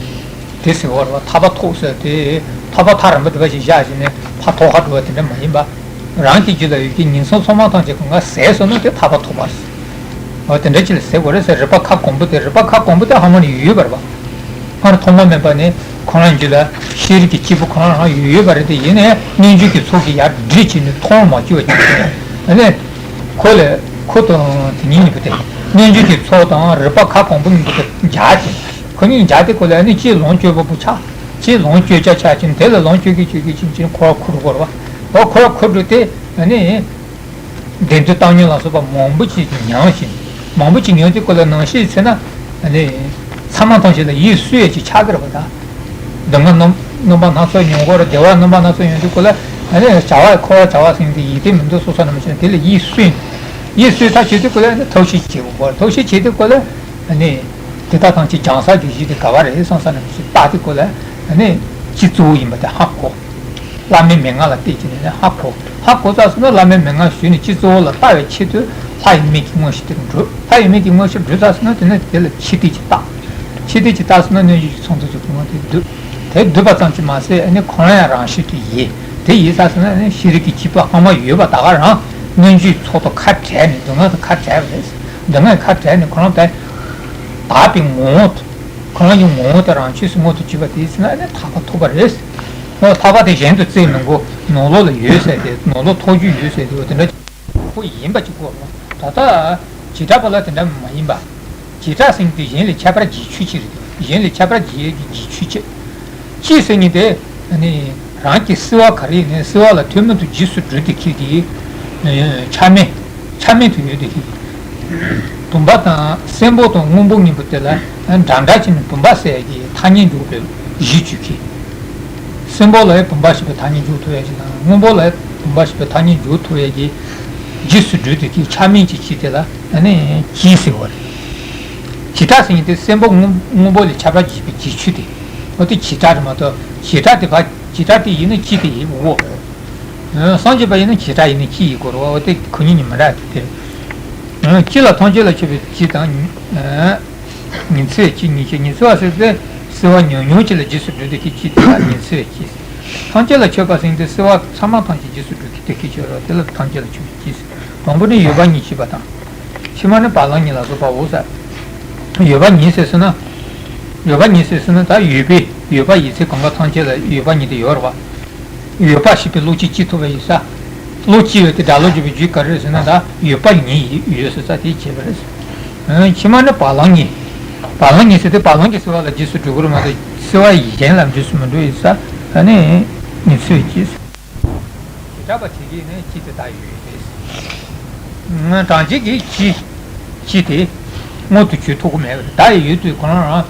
དེ་ཟེར་བ་རེད་བ། ཐར་པ་ཐོབ་ཟེར་དེ། ཐར་པ་ཐག་རིང་པོ་དེ་འདྲ་ཞིག་བཞག་བྱས་ནས་ཕར་ཐོག་ཁར་འགྲོ་བ་དེ་འདྲ་མ་ཡིན་པ། རང་གི་རྒྱུད་ལ་ཡོད་ཀྱི་ཉིང་མཚམས་སོ་མ་ཐམས་ཅད་གང་ག་ཟད་སོང་ན་དེ་ཐར་པ་ཐོབ་པ། འོ་དེ་འདྲ་ཅིག་ལ་ཟེར་དགོས་རེད་ཟེར། རིག་པ་ཁ་སྐོང་པོ་དེ། རིག་པ་ཁ་སྐོང་པོ་དེ་ཧ་མ་ནི་ཡོད་ཡོད་པ་རེད་བ། སྔར་ཐོག་མ་མེད་པ་ནས་ཁོ་རང་རྒྱུད་ལ་ཤེས་རིག་གི་སྐྱེས་བུ་ཁོ་རང་རང་ཡོད་ཡོད་པ་རེད། དེ་ཡིན་ནའི་རྣལ་འབྱོར་གྱི་ཚོགས་ཀྱིས་ཡར་སྒྲིབ་བྱས་ནས་མཐོང་མ་བཅུག་པ་བྱས་ནས། ཨ་ནི། ཁོ་ལ། ཁོ་དང་དེ་གཉིས་གཉིས་པོ་དེ། རྣལ་འབྱོར་གྱི་ཚོགས་དང་རིག་པ་ཁ་སྐོང་པོ་གཉིས་པོ་དེ་སྦྱར་ཏེ། ཁོ་གཉིས་སྦྱར་ཏེ་ཁོ་ལ་ནི་གཅིག་ལོངས་སྤྱོད་པ་པོ་ཆགས། གཅིག་ལོངས་སྤྱོད་བྱ་ཆགས་ཕྱིན། དེ་ལ་ལོངས་སྤྱོད་ཀྱི་སྤྱོད་ཀྱི་ཕྱིན་ཕྱིན་ཁོ་ར་འཁུར་དགོས་རེད་བ། འོ་ཁོ་ར་འཁུར་འགྲོ་དེ་ནི། བདེན་དོན་བཏང་སྙོམས་ལ་སོགས་པ་མང་པོ་ཅིག་མྱངས་ཤིང་། མང་པོ་ཅིག་མྱངས་དུས་ཁོ་ལ་ནང་བཤད་ཚེ་ན། ནི། ཚང་མ་ཐམས་ཅད་ལ་ཡིད་སུ་ཡོད་ཅིག་ཆགས་ཀྱི་རེད་བ་ད། སྡུག་བསྔལ་རྣམ་རྣམ་པ་སྣ་ཚོགས་མྱོང་གི་རེད། བདེ་བ་རྣམ་པ་སྣ་ཚོགས་མྱོང་དུས་ཁོ་ལ་ནི་བྱ་བ་འཁོར་བ་བྱ་བ་ཟེར་དེ་ཡིད་བརྟན་མི་འདུག་བསམ་བསམ་ནམ་ཞིག་དེ་ལ་ཡིད་སུ་ཡོད། ཡིད་སུ་ཡོད་ཐག་ཆོད་དུས་ཁོ་ལ་ནི་ཐབས་ཤེས་བྱེད་དགོས། ཐབས་ཤེས་བྱེད་དུས་ཁོ་ལ་ནི། དེ་དག་ཐམས་ཅད་སྦྱང་ས་གི་གཞི་དེ་ག་བ་རེད་བསམ་བསམ་ནམ་ཞིག་བརྟག་དུས་ཁོ་ལ་ནི་སྤྱི་གཙོ་བོ་ཡིན་པ་དེ་ཧ་གོ། བླ་མའི་མན་ངག་ལ་བལྟས་ཀྱི་ནས་ཧ་གོ། ཧ་གོ་ཚར་སོང་ན་བླ་མའི་མན་ངག་ཞུས་ནས་སྤྱི་གཙོ་བོ་ལ་ལྟ་བའི་ཆེད་དུ་ལྷ་ཡི་མིག་གི་དངོས་གཞི་དེར་འགྲོ། ལྷ་ཡི་མིག་གི་དངོས་གཞིར་འགྲོ་ཚར་སོང་ན་དེ་ནས་དེ་ལ་ཕྱི་བལྟས་ཀྱིས་བལྟ། ཕྱི་བལྟས་ཀྱིས་བལྟས་སོང་ན་རྣལ་འབྱོར་གྱི་ཚོགས་འདུ་ཚོ་གི་ངོ་དེ་བསྡུ། དེ་བསྡུས་པ་ཙམ་གྱིས་མ་ཟད་ཨ་ནི་ཁོ་རང་ཡང་རང་བཞིན་དུ་ཡལ། དེ་ཡལ་ཚར་སོང་ན་ཨ་ནི་ཤེས་རིག་གི་སྐྱེས་བུ་ཨ་མ་ཡོད་པ་ད་ག་རང་རྣལ་འབྱོར་གྱི་ཚོགས་དང་ཁ་བྲལ་ནས་སྡུག་བསྔལ་དང་ཁ་བྲལ་བ་རེད། སྡུག་བསྔལ་ཁ་བྲལ་ནས་ཁོ་རང་དེ་དག་པའི་ངོ་བོ་དེ། ཁོ་རང་གི་ངོ་བོ་དེ་རང་ཆོས་སུ་མངོན་དུ་གྱུར་པ་དེ་ཡིན་ན་ཨ་ནི་ཐར་པ་ཐོབ་པ་རེད། ཐར་པ་དེ་གཞན་དུ་བཙལ་མི་དགོས། ནང་ལོགས་ལ་ཡོད་ཟེར་ཏེ་ནང་ལོགས་ཐོག་རྒྱུས་ཡོད་ཟེར་ཏེ་འོ་དེ་འདྲ་ཁོ་ཡིན་པ་གཅིག་པོ་རེད། ད་ལྟ་བྱེ་བྲག་པ་ལ་དེ་འདྲ་མ་ཡིན་པ། བྱེ་བྲག་ཟེར་མཁན་དེ་གཞན་ལས་ཁྱད་པར་འབྱེད་ཆོས་ཅིག་རེད། གཞན་ལས་ཁྱད་པར་འབྱེད་ཡས་ཀྱི་འབྱེད་ཆོས་ཅིག་ཅི་ཟེར་མཁན་དེ། ཨ་ནི། རང་གི་བསྲེ་བ་ག་རེ་ཡིན་ནའི་བསྲེ་བ་ལ་ཐུན་མོང་དུ་རྗེས་སུ་འགྲོ་དེ་ཁྱེད་ཀྱི། ཆ་མེད། ཆ་མེད་དུ་ཡོད་དེ་ཁྱེད་ཀྱི། བུམ་པ་དང་སྲིན་པོ་དང་སྔོན་པོ་གཉིས་པོ་དེ་ལ་འདྲ་འདྲ་བྱས་ནས་བུམ་པ་ཟེར་ཡ་གི་ཐ་སྙད་འཇོག་པའི་གཞི་བཅུག་གི། སྲིན་པོ་ལ་ཡང་བུམ་པ་ཞེས་པའི་ཐ་སྙད་འཇོག་ཐུབ་ཡ་ཞིག་དང་སྔོན་པོ་ལ་ཡང་བུམ་པ་ཞེས་པའི་ཐ་སྙད་འཇོག་ཐུབ་ཡ་གི། རྗེས་སུ་འགྲོ་དེ་ཁྱེད་ཆ་མེད་ཀྱི་ཁྱེད་དེ་ལ་ཨ་ནི་ཅི་ཟེར་བ་རེད། བྱེ་བྲག་ཟེར་མཁན་དེ་སྲིན་པོ་སྔོན་སྔོན་པོ་ལས་ཁྱད་པར་འབྱེད་པའི་འབྱེད་ཆོས་དེ། འོ་དེ་བྱེ་བྲག་རེད་མ་གཏོགས་བྱེ་བྲག་དེ་བ་བྱེ་བྲག་དེ་ཡིན་ན་ཅི་དེ་ཡིན་འོ། སངས་རྒྱས་པ་ཡིན་ན་བྱེ་བྲག་ཡིན་ན་ཅི་ཡིན་དགོས་རེད་བ། འོ་དེ་ཁོ་གཉིས་གཉིས་མི་འདྲ་དེ་དེ། སྤྱི་ལ་ཐམས་ཅད་ལ་མཆོད་པའི་སྤྱི་དང་། ཉི་ཚེ་བའི་སྤྱི་གཉིས་ཆོས་ཉི་ཚེ་བ་ཟེར་ཏེ་བསྲེ་བ་ཉུང་ཉུང་ཅིག་ལ་རྗེས་སུ་འགྲོ་དེ་ཁྱེད་ཅི་དེ་ལ་ཉི་ཚེ་བའི་སྤྱི། ཐམས་ཅད་ལ་མཆོད་པ་ཟེར་མཁན་དེ་བསྲེ་བ་ཚང་མ་ཐམས་ཅད་རྗེས་སུ་འགྲོ་གི་དེ་ཁྱེད་ཆོས་རེད་དེ་ལ་ཐམས་ཅད་ལ་མཆོད་པའི་སྤྱི། དང་པོ་ནི་ཡོད་པ་ཉིད་བྱེད་པ་དང་། ཕྱི་མ་ནི་བ་ལང་གཉིས་ལ་སོགས་པའོ་ཟེར། ཡོད་པ་ཉིད་ཟེར་སོང་ན། ཡོད་པ་ཉིད་ཟེར་སོང་ན་ད་ཡོད་པའི་ཡོད་པ་ཡིད་ཚེ་གང་ག་ཐམས་ཅད་ལ་ཡོད་པ་ཉིད་དེ་ཡོད་རེད་བ། ཡོད་པ་ཞེས་པའི་བློ་གཅིག་སྐྱེ་ཐུབ་པ་ཡིན་ས། བློ་གཅིག་ཡོད་དེ་སྒྲ་བློ་བརྗོད་པའི་རྒྱུད་ག་རེ་ཟེར་ན་ད་ཡོད་པ་ཉིད་ཡོད་ཟེར་ས་དེ་བྱེད་པ་རེད། ཕྱི་མ་ནི་བ་ལང་གཉིས། བ་ལང་གཉིས་ཟེར་དུས་བ་ལང་གི་བསྲེ་བ་ལ་རྗེས་སུ་འགྲོ་གི་རེད་མ་གཏོགས་བསྲེ་བ་ཡིས་གཞན་ལ་རྗེས་སུ་མི་འགྲོ་ཡིན་ས། ཨ་ནི་ཉི་ཚེ་བའི་སྤྱི། བྱེ་བྲག་པ་དེ་གིས་ནི་སྤྱི་དེ་བདག་ཡོད་རེད། གྲངས་ཅན་གྱི་སྤྱི། སྤྱི་དེ་མངོན་དུ་གྱུར་ཐུབ་ཀྱི་མེད་པ་རེད། བདག་ཡོད་དུས་ཁོ་རང་རང་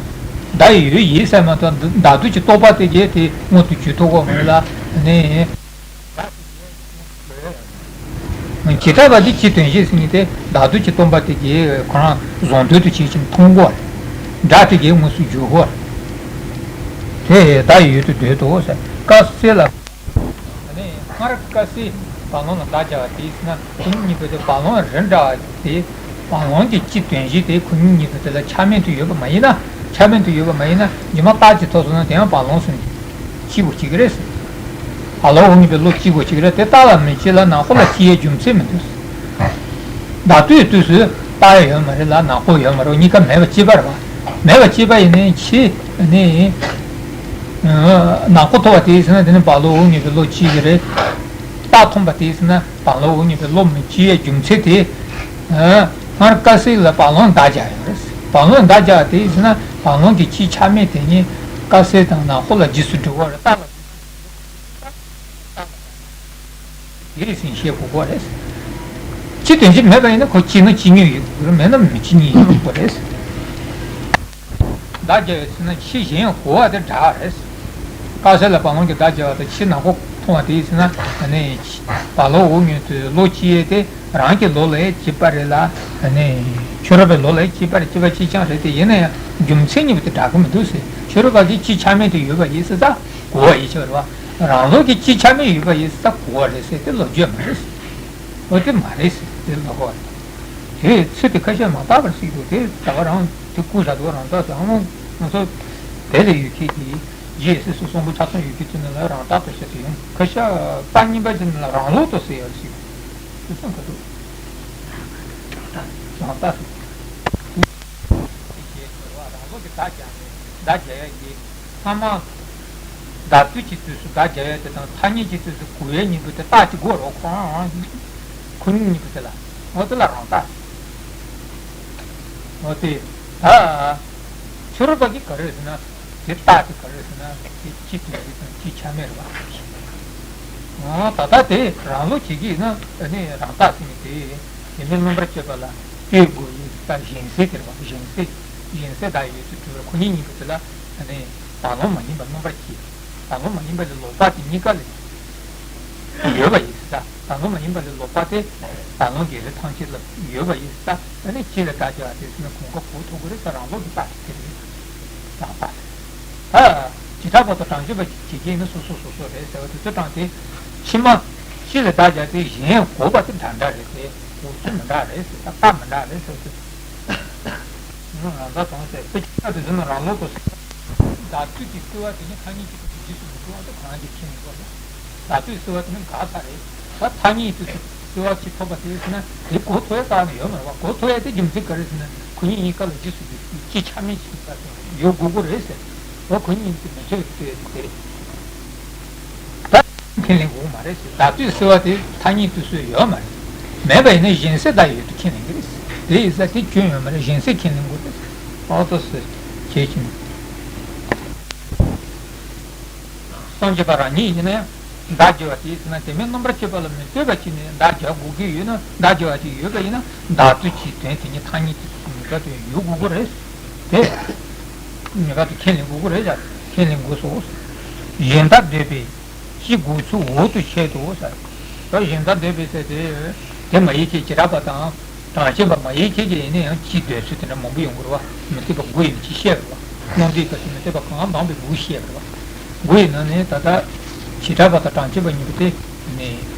བདག་ཡོད་ཡིན་ཟེར་མ་གཏོགས་བདག་ཏུ་ཅིག་རྟོགས་པ་དེ་གིས་དེ་མངོན་དུ་གྱུར་ཐུབ་ཀྱི་མེད་ལ་ནི། བྱེ་བྲག་པ་འདི་སྤྱི་དོན་བཞི་ཟེར་མཁན་དེ་བདག་ཏུ་ཅིག་སྟོན་པ་དེ་གིས་ཁོ་རང་བཟང་འདོད་དུ་བྱེད་ཅིང་མཐོང་གོ། སྒྲ་དེ་གིས་དངོས་སུ་འཇུག་གོ། དེ་བདག་ཡོད་དུ་འདོད་དོ་ཟེར། དཀར་གསལ་ལ། ཨ་ནི་སྔར་དཀར་གསལ་བ་ལང་ལ་བདག་སྦྱར་བ་དེ་ཟེར་ན་ཁོ་གཉིས་གཉིས་པོ་དེ་བ་ལང་རི་འདྲ་བ་དེ། བ་ལང་གི་སྤྱི་དོན་བཞི་དེ་ཁོ་གཉིས་གཉིས་པོ་དེ་ལ་ཆ་མེད་དུ་ཡོད་པ་མ་ཡིན་ན། ཆ་མེད་དུ་ཡོད་པ་མ་ཡིན་ན་རྗེས་མ་རྟགས་ཅིག་ཐོབ་སོང་ན་དེ་ཡང་བ་ལང་སོང་། སྐྱེ་དགོས་ཀྱི་རེད། བ་ལང་འོ་ངེས་པའི་བློ་སྐྱེ་དགོས་ཀྱི་རེད། དེ་རྟགས་ལ་མི་སྐྱེ་ལ་ནག་པོ་ལ་སྐྱེ་ཡའི་རྒྱུ་མཚན་མི་འདུག་བདག་ཏུ་ཡོད་དུས་སུ་རྟགས་ཡང་ཡོད་མ་རེད་ལ་ནག་པོ་ཡོད་མ་རེད། གཉིས་ཀ་མེད་པ་གཅིག་པ་རེད་བ། མེད་པ་གཅིག་པ་ཡིན་ནའི་ཕྱི་ནི། ནག་པོ་ཐོབ་པ་དེ་ཡིན་ཟེར་ན་དེ་ནི་བ་ལང་འོ་ངེས་པའི་བློ་སྐྱེ་གི་རེད། རྟགས་མཐོང་པ་དེ་ཡིན་ཟེར་ན་བ་ལང་འོ་ངེས་པའི་བློ་མི་སྐྱེ་ཡའི་རྒྱུ་མཚན་དེ། སྔར་དཀར་གསལ་ལ་བ་ལང་བདག་སྦྱར་ཡོད་རེད། བ་ལང་བདག་སྦྱར་དེ་ཡིན་ཟེར་ན་བ་ལང་གི་སྤྱི་ཆ་མེད་དེ་ཉིད་དཀར་གསལ་དང་ནག་པོ་ལ་རྗེས་སུ་འགྲོ་བ་རེད། རྟགས་ལ། དེ་རེད་ཟེར་བཤད་དགོས་ཀྱི་རེད། སྤྱི་དོན་གཅིག་མེད་པ་ཡིན་ན་ཁོ་སྐྱེས་ན་སྐྱེ་ཉེན་ཡོད་དགོས་རེད། མེད་ན་མི་སྐྱེ་ཉེན་ཡོད་དགོས་རེད། བདག་སྦྱར་ཡོད་ཟེར་ན་ཕྱི་གཞན་གོ་བ་དེ་འདྲ་རེད། དཀར་གསལ་ལ་བ་ལང་གི་བདག་སྦྱར་བ་དང་ཕྱི་ནག་པོ་ བ་དེ་ཡིན་ན་ནི་བ་ལོ་འོ་ཉོན་དུ་ལོ་གཅིག་ཡས་དེ་རང་གི་ལོ་ལ་ཡས་གཅིག་པ་རེད་ལ་ནི་ཕྱི་རབས་པའི་ལོ་ལ་ཡས་གཅིག་པ་རེད། གཅིག་པ་གཅིག་རྐྱང་རེད། དེ་ཡིན་ན་ཡང་རྒྱུ་མཚན་གཉིས་པོ་དེ་འདྲ་གི་མི་འདུག་ཟེར། ཕྱི་རབས་པ་གི་གཅིག་ཆ་མེད་དུ་ཡོད་པ་ཡིན་ཟེར་ད་གོ་བ་ཡིན་ཆོག་རེད་བ། རང་ལོ་གི་གཅིག་ཆ་མེད་ཡོད་པ་ཡིན་ཟེར་ད་གོ་བ་རེད་ཟེར་དེ་ལོ་རྒྱུས་མ་རེད་ཟེར། འོ་དེ་མ་རེད་ཟེར་དེ་ལོ་གོ་བ་རེད། དེ་ཚུལ་དེ་ཁ་ཤས་མ་བརྟགས་པར་སྲིད་དོ། དེ་ད་ག་རང་དེ་ཀུན་བཞག་དུས་རང་བརྟགས་སུ་ཨ་མ་ང་ཚོ་དེ་ལས་ཡོད་མཁན་གྱི་རྗེས་སུ་གསུང་པོ་ཆ་ཚང་ཡོད་མཁན་ཚོ་ནི་ལ་རང་བརྟགས་དུ་བཤད་དུ་ཡོང་། ཁ་ཤས་པ་རྙིང་པ་ཅན་ལ་རང་ལོག་ཏུ་ཟེར་ཡོད་ཟེར། དེ་ཚོ་ག་དུ་རང་བརྟགས་ཟེར། དེ་རྗེས་སུ་རང་ལོག་གི་བརྡ་རྒྱག་ནས་བརྡ་རྒྱག་ཡ་ཡིན། ཚང་མ་བརྡ་སྤྲོད་ཀྱི་དུས་སུ་བརྡ་རྒྱག་ཡ་དེ་དང་ཐ་སྙད་ཀྱི་དུས་སུ་གོ་ཡ་གཉིས་པོ་དེ་རྟགས་ཀྱི་སྒོ་རོ་ཁོ་རང་རང་ཁོ་གཉིས་གཉིས་པོ་དེ་ལ་འོ་དེ་ལ་རང་རྟགས། འོ་དེ་ད་ཕྱི་རོལ་པ་གི་ག་རེ་ཟེར་ན་དེ་རྟགས་དེ་ག་རེ་ཟེར་ན་དེ་སྤྱི་དུས་ཀྱི་དང་སྤྱི་ཆ་མེད་རེད་བ། འོ་ད་ལྟ་དེ་རང་ལོག་བྱེད་ཀྱི་ཡིན་ན་ཨ་ནི་རང་རྟགས་ཟེར་ནི་དེ་དེ་མིན་རྣམ་པར་དཔྱོད་པ་ལ་ལྟོས་དགོས་ཡིན་ད་གཞན་སེལ་དེ་རེད་བ། གཞན་སེལ་གཞན་སེལ་ད་ཡོད་དུ་གྲུབ་པ་ཁོ་གཉིས་གཉིས་པོ་དེ་ལ་ཨ་ནི་ད་ལོ་མ་ཡིན་པ་རྣམ་པར་བྱེད། ད་ལོ་མ་ཡིན་པ་ལས་ལོག་པ་དེ་གཉིས་ཀ་ལས་ཡོད་པ་ཡིན་ཟེར། ད་ལོ་མ་ཡིན་པ་ལས་ལོག་པ་དེ་ད་ལོ་གི་རིགས་ཐམས་ཅད་ལ་ཡོད་པ་ཡིན་ཟེར། ཨ་ནི་སྤྱི་ལ་བརྡ་རྒྱག་པ་དེ་ཟེར་ན་གོམ་ཁ་གོ་ཐུབ་ཀྱི་རེད་ཟེར། རང་ལོག་གི་རྟགས་དེ་རེད། རང་རྟགས་ཟེར། ད་བྱེ་བྲག་པ་དང་དྲང་དཔྱོད་པ་བྱེད་མཁན་ནི་སོ་སོ་སོ་སོ་རེད་ཟེར་བ་དེ་ཚོ་དྲང་དེ་ཕྱི་མ་སྤྱི་ལ་བརྡ་རྒྱག་དེ་གཞན་གོ་བ་དེ་འདྲ་འདྲ་རེད་དེ་གོ་ཚུལ་མི་འདྲ་རེད་ཟེར། ད་རྟགས་མི་འདྲ་རེད་ཟེར་བ་དེ། རང་རྟགས་དང་ཟེར་དེ་ཅི་ལྟར་དུ་ཟེར་ན་རང་ལོག་ཏུ་ཟེར། བརྡ་སྤྲོད་ཀྱི་སེལ་བ་དེ་ནི་ཐ་སྙད་ཀྱི་རྗེས་སུ་མི་འགྲོ་བ་དེ་གང་གི་ཁྱད་ཡིན་པ་ལ། བརྡ་སྤྲོད་སེལ་བ་དེ་ནི་འགག་ས་རེད། ད་ཐ་སྙད་དུས་སུ་སེལ་བ་ཅིག་ཐོབ་པ་དེ་ཟེར་ན་དེ་གོ་ཐུབ་ཡ་རྩ་ནས་ཡོད་མ་རེད་བ། གོ་ཐུབ་ཡ་དེ་རྒྱུ་མཚན་ག་རེ་ཟེར་ན་ཁོ་གཉིས་གཉིས་ཀ་ལ་རྗེས་སུ་འཇུག་ཅི་ཆ་མེད་ཅིག་ཡོད་དགོས་ཀྱི་རེད་ཟེར། འོ་ཁོ་གཉིས་དེ་མི་འཆོལ་བའི་སྤྲོད་ཡ་དེ་རེད། ད་ཁས་ལེན་དགོས་མ་རེད་ཟེར། བརྡ་སྤྲོད་སེལ་བ་དེ་ཐ་སྙད་དུས་སུ་ཡོད་མ་རེད། མེད་པ་ཡིན་ན་གཞན་སེལ་བརྡ་ཡོད་དུ་ཁས་ལེན་གྱི་རེད། དེ་ཡིན་ཙང་དེ་སྐྱོན་ཡོད་མ་རེད། གཞན་སེལ་ཁས་ལེན་དགོས་རེད། ཨོ་ཏོ་སེ་བྱེད་ཀྱི་མེད། སངས་རྒྱས་པ་རང་ཉིད་ཡིན་ན་ཡང་བརྡ་བརྒྱབ་པ་དེ་ཡིན་ན་དེ་མིན་རྣམ་པར་དཔྱོད་པ་ལ་མི་ལྟོས་པ་བྱས་ནས་བརྡ་བརྒྱབ་དགོས་ཀྱི་ཡོད་ན། བརྡ་བརྒྱབ་པ་ཅིག་ཡོད་པ་ཡིན་ན་བརྡ་སྤྲོད་ཀྱི་དོན་དེ་ཉིད་ཐ་སྙད་དེ་ཉིད་ཀ་དེ་ཡོད་དགོས་ཀྱི་རེད། དེ་ཉིད་ཀ་དེ་ཁས་ལེན་དགོས་ཀྱི་རེད། ཡ་ཁས་ལེན་དགོས་སོ། གཞན་བརྡ་འདོད་པའི་ཅི་དགོས་ཚུལ་འོག་ཏུ་འཆད་དོ་ཟེར། ད་གཞན་བརྡ་འདོད་པའི་ཟེར་དེ་དེ་མ་ཡིན་གྱི་བྱེ་བྲག་པ་དང་གྲངས་ཅན་པ་མ་ཡིན་གྱི་ཡིན་ན་ཡང་ཅི་འདོད་ཚུལ་དེ་འདྲ་མང་པོ་ཡོང་གི་རེད་བ། མུ་སྟེགས་པ་དགུ་ཡིན་ཅི་བཤད་རེད་བ། རྣམ་འགྲེལ་སྐབས་སུ་མུ་སྟེགས་པ་གང་མང་པོས་དགུ་བཤད་རེད་བ། དགུ་ཡི་ནང་ནས་ད་ལྟ་བྱེ་བྲག་པ་དང་གྲངས་ཅན་པ་གཉིས་པོ་དེ་ནི་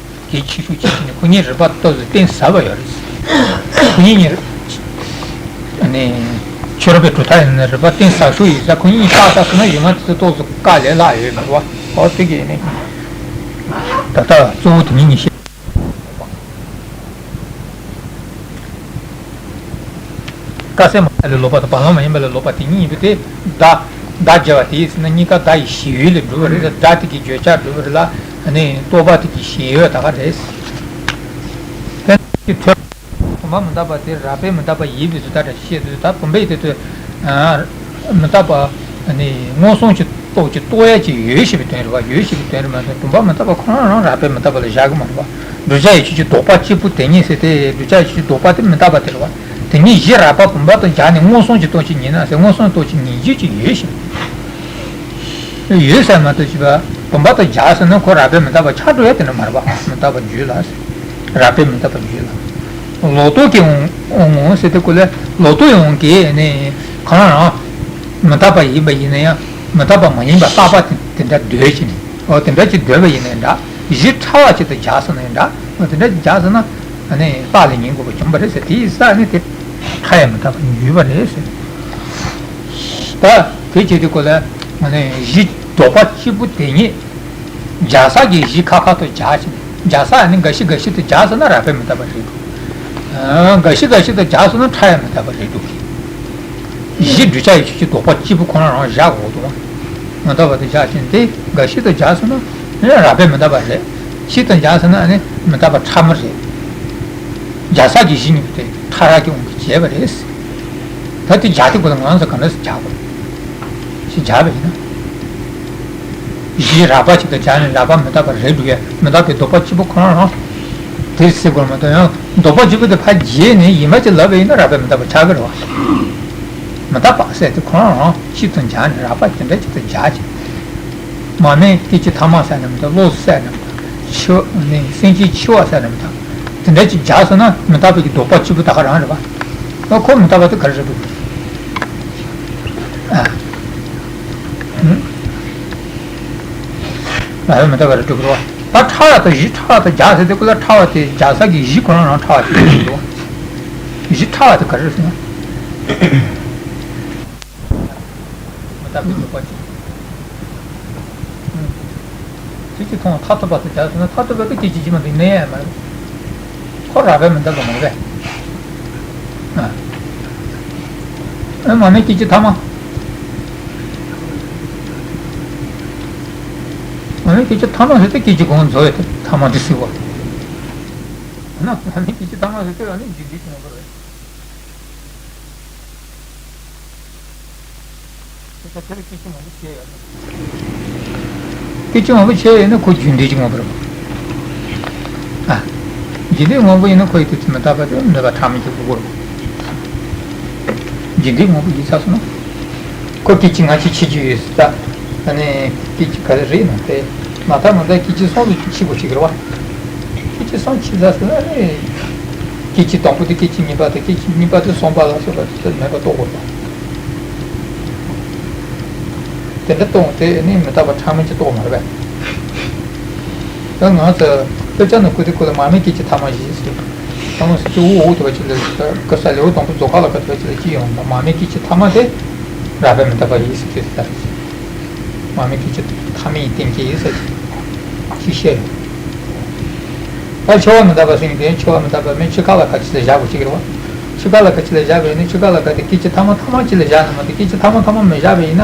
གལ་ཆེ་ཤོས་ཅིག་བྱས་ནས་ཁོ་གཉིས་རིགས་པ་ཏོག་ཙམ་གཏིང་ཟབ་པ་ཡོད་རེད། ཁོ་གཉིས་གཉིས་ནི་ཆོས་རབ་པའི་གྲུབ་མཐའ་ཡིན་ན་རིགས་པ་གཏིང་ཟབ་ཤོས་ཡིན་ཙང་ཁོ་གཉིས་བརྟག་བརྟག་ཟེར་ན་གཞུག་མ་དེ་ཚོ་ཏོག་ཙམ་དཀའ་ལས་སླ་ཡོད་མེད་པ། ཨོ་དེ་གས་ནི་ད་ལྟ་གཙོ་བོ་དེ་གཉིས་གཉིས་བཤད། དཀའ་སེལ་མ་ཡིན་པ་ལས་ལོག་པ་དང་བར་ལམ་མ་ཡིན་པ་ལས་ལོག་པ་དེ་གཉིས་ཡིན་པ་དེ་བརྡ་བརྡ་བརྒྱབ་པ་དེ་ཡིན་ན་གཉིས་ཀ་བརྡ་ཡི་གཞི་ཡོད་ལས་གྲུབ་པ་རེད། བརྡ་དེ་གི་བརྗོད་བྱ་གྲུབ་པ་རེད་ལ་ནི་རྟོག་པ་དེ་གི་གཞི་ཡོད་ད་ག་རེད། དེ་ནི་ཐོས་བུམ་པ་མི་རྟག་པ་དེ་རགས་པས་མི་རྟག་པ་ཡིན་པའི་ཚུལ་ད་ལྟ་བཤད་དུས་ད་བུམ་པའི་དེ་ཚོ་མི་རྟག་པ་ནི་མངོན་སུམ་གྱི་རྟོགས་ཀྱི་རྟོགས་ཡ་ཅིག་ཡོད་ཞེས་པའི་དོན་རེད་བ། ཡོད་ཞེས་པའི་དོན་རེད་མ་གཏོགས་བུམ་པ་མི་རྟག་པ་ཁོ་རང་རང་རགས་པས་མི་རྟག་པ་ལ་བཞག་གི་མ་རེད་བ། བསྒྲུབ་བྱ་ཡི་ཆོས་ཀྱི་ལྡོག་པ་གཅིག་པུ་དེ་ཉིད་ཟེར་ཏེ་བསྒྲུབ་བྱ་ཡི་ཆོས་ཀྱི་ལྡོག་པ་དེ་མི་རྟག་པ་དེ་རེད་བ། དེ་ཉིད་གཞི་རགས་པ་བུམ་པ་དང་སྦྱར་ནས་མངོན་སུམ་གྱི་རྟོགས་ཀྱི་ཉིད་ན་ཟེར། མངོན་སུམ་རྟོགས་ཀྱི་ཉིད་རྒྱུ་ཅིག་ཡོད་ཞིང་། ཡོད་ཟེར་མ་གཏོགས་ཅི་བ་བུམ་པ་དང་སྦྱར་ཟེར་ན་ཁོ་རགས་པས་མི་རྟག་པ་ཆགས་འགྲོ་ཡ་དེ་འདྲ་མ་རེད་བ། མི་རྟག་པ་རྒྱུད་ལ་ཟེར། རགས་པས་མི་རྟག་པ་རྒྱུད་ལ། ལོག་རྟོག་གི་དབང་དབང་ངོ་ཟེར་དེ་ཀོ་ལས་ལོག་རྟོག་ཡོང་གི་ནི་གང་རང་མི་རྟག་པ་ཡིན་པ་ཡིན་ན་ཡང་མི་རྟག་པ་མ་ཡིན་པ་རྟག་པ་དེ་དེ་འདྲ་འདོད་ཀྱི་ནི། ཨོ་དེ་འདྲ་ཅིག་འདོད་པ་ཡིན་ན་ཡང་འདྲ། གཞི་ཕྲ་བ་ཅིག་ཏུ་སྦྱར་ཟེར་ན་ཡང་འདྲ། ཨོ་དེ་འདྲ་ཅིག་སྦྱར་ཟེར་ན་ཨ་ནི་རྟགས་ལས་ངེས་དགོས་པ་བྱུང་བ་རེད་ཟེར། དེ་ཡི་ས་ནི་དེ་ཕྲ་ཡང་མི་རྟག་པ་འགྱུར་བ་རེད་ཟེར། ད་དེ་བྱེད་དུས་ཀོ་ལ་ཨ་ནི་གཞི་ལྡོག་པ་གཅིག་པུ་དེ་ཉིད་སྦྱར་ས་གི་གཞི་ཁ་ཁ་ཐུག་སྦྱར་ཕྱིན། སྦྱར་ས་ནི་འགའ་ཞིག་འགའ་ཞིག་ཏུ་སྦྱར་ཟེར་ན་རགས་པས་མི་རྟག་པ་རེད་འདུག་ཨ་འགའ་ཞིག་འགའ་ཞིག་ཏུ་སྦྱར་ཟེར་ན་ཕྲ་ཡང་མི་རྟག་པ་རེད་འདུག་གཞི་བསྒྲུབ་བྱ་ཡི་ཆོས་ཀྱི་ལྡོག་པ་གཅིག་པུ་ཁོ་རང་རང་བཞག་དགོས་འདུག་མི་རྟག་པ་དེ་བཞག་ཕྱིན་ཏེ་འགའ་ཞིག་ཏུ་སྦྱར་ཟེར་ན་ནི་རགས་པས་མི་རྟག་པ་རེད། གཞི་དུ་སྦྱར་ཟེར་ན་ནི་མི་རྟག་པ་ཕྲ་མོ་རེད། སྦྱར་ས་གི་གཞི་གཉིས་པོ་དེ་ཕྲ་རགས་ཀྱི་དབང་གིས་བྱས་པ་རེད། ད་དེ་སྦྱར་དུས་ཀོ་ལ་ང་ཚོ་ག་འདྲ་སེ་སྦྱར་དགོས། ཞེས་སྦྱར་བ་ཡིན་ན། གཞི་རགས་པ་ཅིག་ཏུ་སྦྱར་ནས་རགས་པ་མི་རྟག་པ་རེད་འདུག་ཡ། མི་རྟག་པའི་ལྡོག་པ་གཅིག་པུ་ཁོ་རང་རང་། དེ་སྲིད་དགོས་མ་གཏོགས་ཡང་ལྡོག་པ་གཅིག་པུ་དེ་ཕར་བརྗེས་ནས་ཡིན་པ་ཅིག་ལབ་པ་ཡིན་ན་རགས་པའི་མི་རྟག་པ་ཆགས་ཀྱི་རེད་བ། མི་རྟག་པ་ཟེར་དེ་ཁོ་རང་རང་གཅིག་ཏུ་སྦྱར་ནས་རགས་པ་དེ་འདྲ་གཅིག་ཏུ་སྦྱར་ཅིག་མ་མེད་སྐད་ཅིག་ཐ་མ་ཟེར་ན་མི་འདུག་བློ་ཟེར་ན་མི་འདུག་འཆི་བ་ནི་སེམས་ཅན་འཆི་བ་ཟེར་ནས་མི་རྟག་དེ་འདྲ་ཅིག་བཞག་སོང་ན་མི་རྟག་པའི་གི་ལྡོག་པ་གཅིག་པུ་ད་ག་རང་རེད་པ། ཨ་ཁོ་མི་རྟག་པ་དེ་ག་རེ་རེད་འདུག་ཨ། ཨུ། ལ་ཡོད་མི་རྟག་པ་རེད་འདུག་རོ། ད་ཕྲ་བ་དང་གཞི་ཕྲ་བ་དང་རྒྱ་ཟེར་དེ་ཀུན་ལ་ཕྲ་བ་དེ་རྒྱ་ས་གི་གཞི་ཁོ་རང་རང་ཕྲ་བ་དེ་རེད་འདུག་གཞི་ཕྲ་བ་དེ་ག་རེ་རེད་ཟེར་ན། མི་རྟག་པའི་ལྡོག་པ་གཅིག་ཁྱེད་ཀྱིས་མཐོང་བ་མཐར་ཐུག་པ་དེ་རྒྱ་ཟེར་ན་མཐར་ཐུག་པ་དེ་སྐད་ཅིག་གཅིག་མ་གཏོགས་གནས་ཡ་མ་རེད། ཁོ་རགས་པའི་མི་རྟག་པ་མ་རེད། ཨ། ཨ་མ་མེད་སྐད་ཅིག་ཐ་མ། མ་མེད་སྐད་ཅིག་ཐ་མ་ཟེར་ཏེ་སྐད་ཅིག་གོང་རྫོགས་ཡོད་དེ་ཐ་མ་དེ་ཟེར་བ། ན་མ་མེད་སྐད་ཅིག་ཐ་མ་ཟེར་ཏེ་ཨ་ནི་རྒྱུ་འབྲས་ཀྱི་ངོ་བོ་རེད། དེ་ལྟར་སྐད་ཅིག་མང་པོ་བྱས་ཡོད་ན། སྐད་ཅིག་མང་པོ་བྱས་ཡོད་ན་ཁོ་རྒྱུ་འབྲས་ཀྱི་ངོ་བོ་རེད། ཨ། རྒྱུ་འབྲས་ངོ་བོ་ཡིན་ན་ཁོ་ཡི་དུས་ཚོད་མི་རྟག་པ་དེ་མེད་པ་ཐ་མའི་གི་དགོས་རེད། རྒྱུ་འབྲས་ངོ་བོ་ཡིན་ཚར་སོང་ན། ཁོ་སྐད་ཅིག་སྔ་ཕྱི་ཕྱེ་རྒྱུ་ཡོད་ས། ཨ་ནི་སྐད་ཅིག་ག་རེ་རེད་ན་དེ། མ་མཐའ་མ་མཐའ་སྐད་ཅིག་གསུམ་དུ་ཕྱེ་དགོས་ཤིག་རེད་བ། སྐད་ཅིག་གསུམ་ཕྱེ་ཚར་སོང་ན་ཨ་ནི། སྐད་ཅིག་དང་པོ་དེ་སྐད་ཅིག་གཉིས་པ་དང་སྐད་ཅིག་གཉིས་པ་དེ་གསུམ་པ་ལ་སོགས་པ་དེ་ཚོ་མེད་པ་རྟོགས་དགོས་པ། དེ་འདྲ་རྟོགས་དེ་ནི་མི་རྟག་པ་ཕྲ་མོ་ཅིག་རྟོགས་མ་རེད་པས། ད་ང་ཚོ་དཔེ་ཆ་ནང་ཁུ་དེ་ཁུ་ལ་མ་མེད་སྐད་ཅིག་ཐ་མ་བཞི་ཟེར། ཐ་མ་ཟེར་གྱི་འུ་འུ་དེ་བ་ཅིག་ལ་ཀ་ས་ལེའུ་དང་པོ་རྫོགས་ཁ་ལ་ཀ་དེ་བ་ཅིག་ལ་ཅི་ཡོང་ན་མ་མེད་སྐད་ཅིག་ཐ་མ་དེ་རགས་པའི་མི་རྟག་པ་ཡིན་ཟེར་གྱི་ད། མ་མེད་སྐད་ཅིག་ཐ་མའི་རྟེན་གྱི་ཡིན་ཟེར་གྱི་ཅི་བཤད་ཡོད། ད་འཆི་བ་མི་རྟག་པ་ཟེར་མཁན་དེ་འཆི་བ་མི་རྟག་པ་མི་འཆི་ཁ་ལ་ཁ་ཅིག་ལ་བཞག་དགོས་ཅིག་རེད་བ། འཆི་ཁ་ལ་ཁ་ཅིག་ལ་བཞག་པ་ཡིན་ན་འཆི་ཁ་ལ་ཁ་དེ་སྐད་ཅིག་ཐ་མ་ཐ་མ་ཅིག་ལ་བཞག་ན་མ་གཏོགས་སྐད་ཅིག་ཐ་མ་ཐ་མ་མི་བཞག་པ་ཡིན་ན།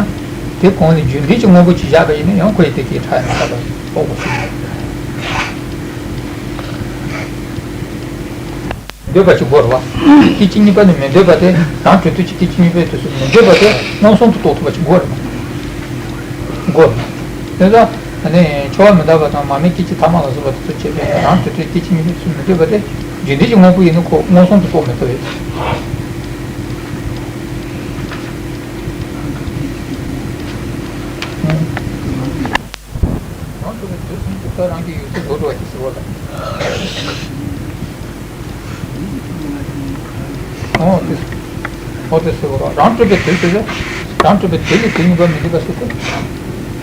དེ་གོང་ནས་རྒྱུ་འབྲས་ཀྱི་དངོས་པོ་ཅིག་བཞག་པ་ཡིན་ན་ཡང་ཁོ་ཡི་དེ་སྐད་ཕྲ་ཡང་མི་རྟག་པ་རྟོགས་དགོས་ཅིག་རེད། འདོད་པ་ཅིག་དགོས་རེད་བ། སྐད་ཅིག་གཉིས་པ་ནི་མི་འདོད་པ་དེ་རང་གྲོལ་དུས་ཀྱི་སྐད་ཅིག་གཉིས་པའི་དུས་སུ་མི་འདོད་པ་དེ་མངོན་སུམ་དུ་རྟོགས་ཐུབ་པ་ཅིག་དགོས་རེད། དགོས་རེད། དེ་ཚོ་ཨ་ནི་འཆི་བ་མི་རྟག་པ་དང་མ་མེད་སྐད་ཅིག་ཐ་མ་ལ་སོགས་པ་དེ་ཚོ་བྱས་པས་རང་གྲོལ་དུས་སྐད་ཅིག་གཉིས་པའི་དུས་སུ་མི་འདོད་པ་དེ་རྒྱུ་འབྲས་ཀྱི་དངོས་པོ་ཡིན་ན་ཁོ་མངོན་སུམ་དུ་རྟོགས་མི་ཐུབ་པས། རང་གྲོལ་བའི་དུས་གསུམ་དུ་ཁོ་རང་གི་ཡུལ་དུ་འགྲོ་འགྲོ་བ་ཞིག་ཟེར་བ་ལ། ཨོ་དེ། ཨོ་དེ་ཟེར་བ་ལ་རང་གྲོལ་བའི་དུས་དེ་ལ། རང་གྲོལ་བའི་དུས་ལ་དུས་གཉིས་པ་མི་འདུས་པ་ཟེར་ཏེ།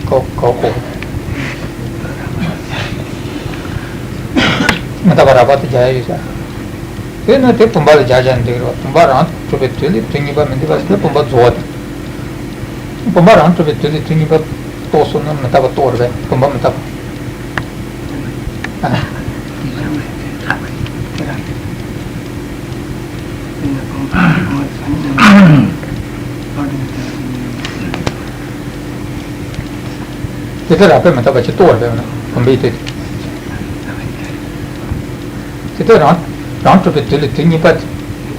ཁོ་ཁོ་ཁོ། མི་རྟག་པ་རགས་པ་དེ་རྒྱག་ཡ་ཡོད་ས། དེས་ན་དེ་བུམ་པ་ལ་རྒྱག་བྱ་འདི་རེད་བ། བུམ་པ་རང་གྲོལ་བའི་དུས་ལ་དུས་གཉིས་པ་མི་འདུས་པ་ཟེར་ན་བུམ་པ་རྫོགས་པ་དེ། བུམ་པ་རང་གྲོལ་བའི་དུས་ལ་དུས་གཉིས་པ་རྟོགས་སོང་ན་མི་རྟག་པ་རྟོགས་རེད་པས་བུམ་པ་མི་རྟག་པ། ཨ། དེ་ལྟར་རགས་པས་མི་རྟག་པ་ཅིག་རྟོགས་པར་འབད་བ་ན་བུམ་པའི་དེ། དེ་ལྟར་རང་རང་གྲོལ་བའི་དུས་ལ་དུས་གཉིས་པ།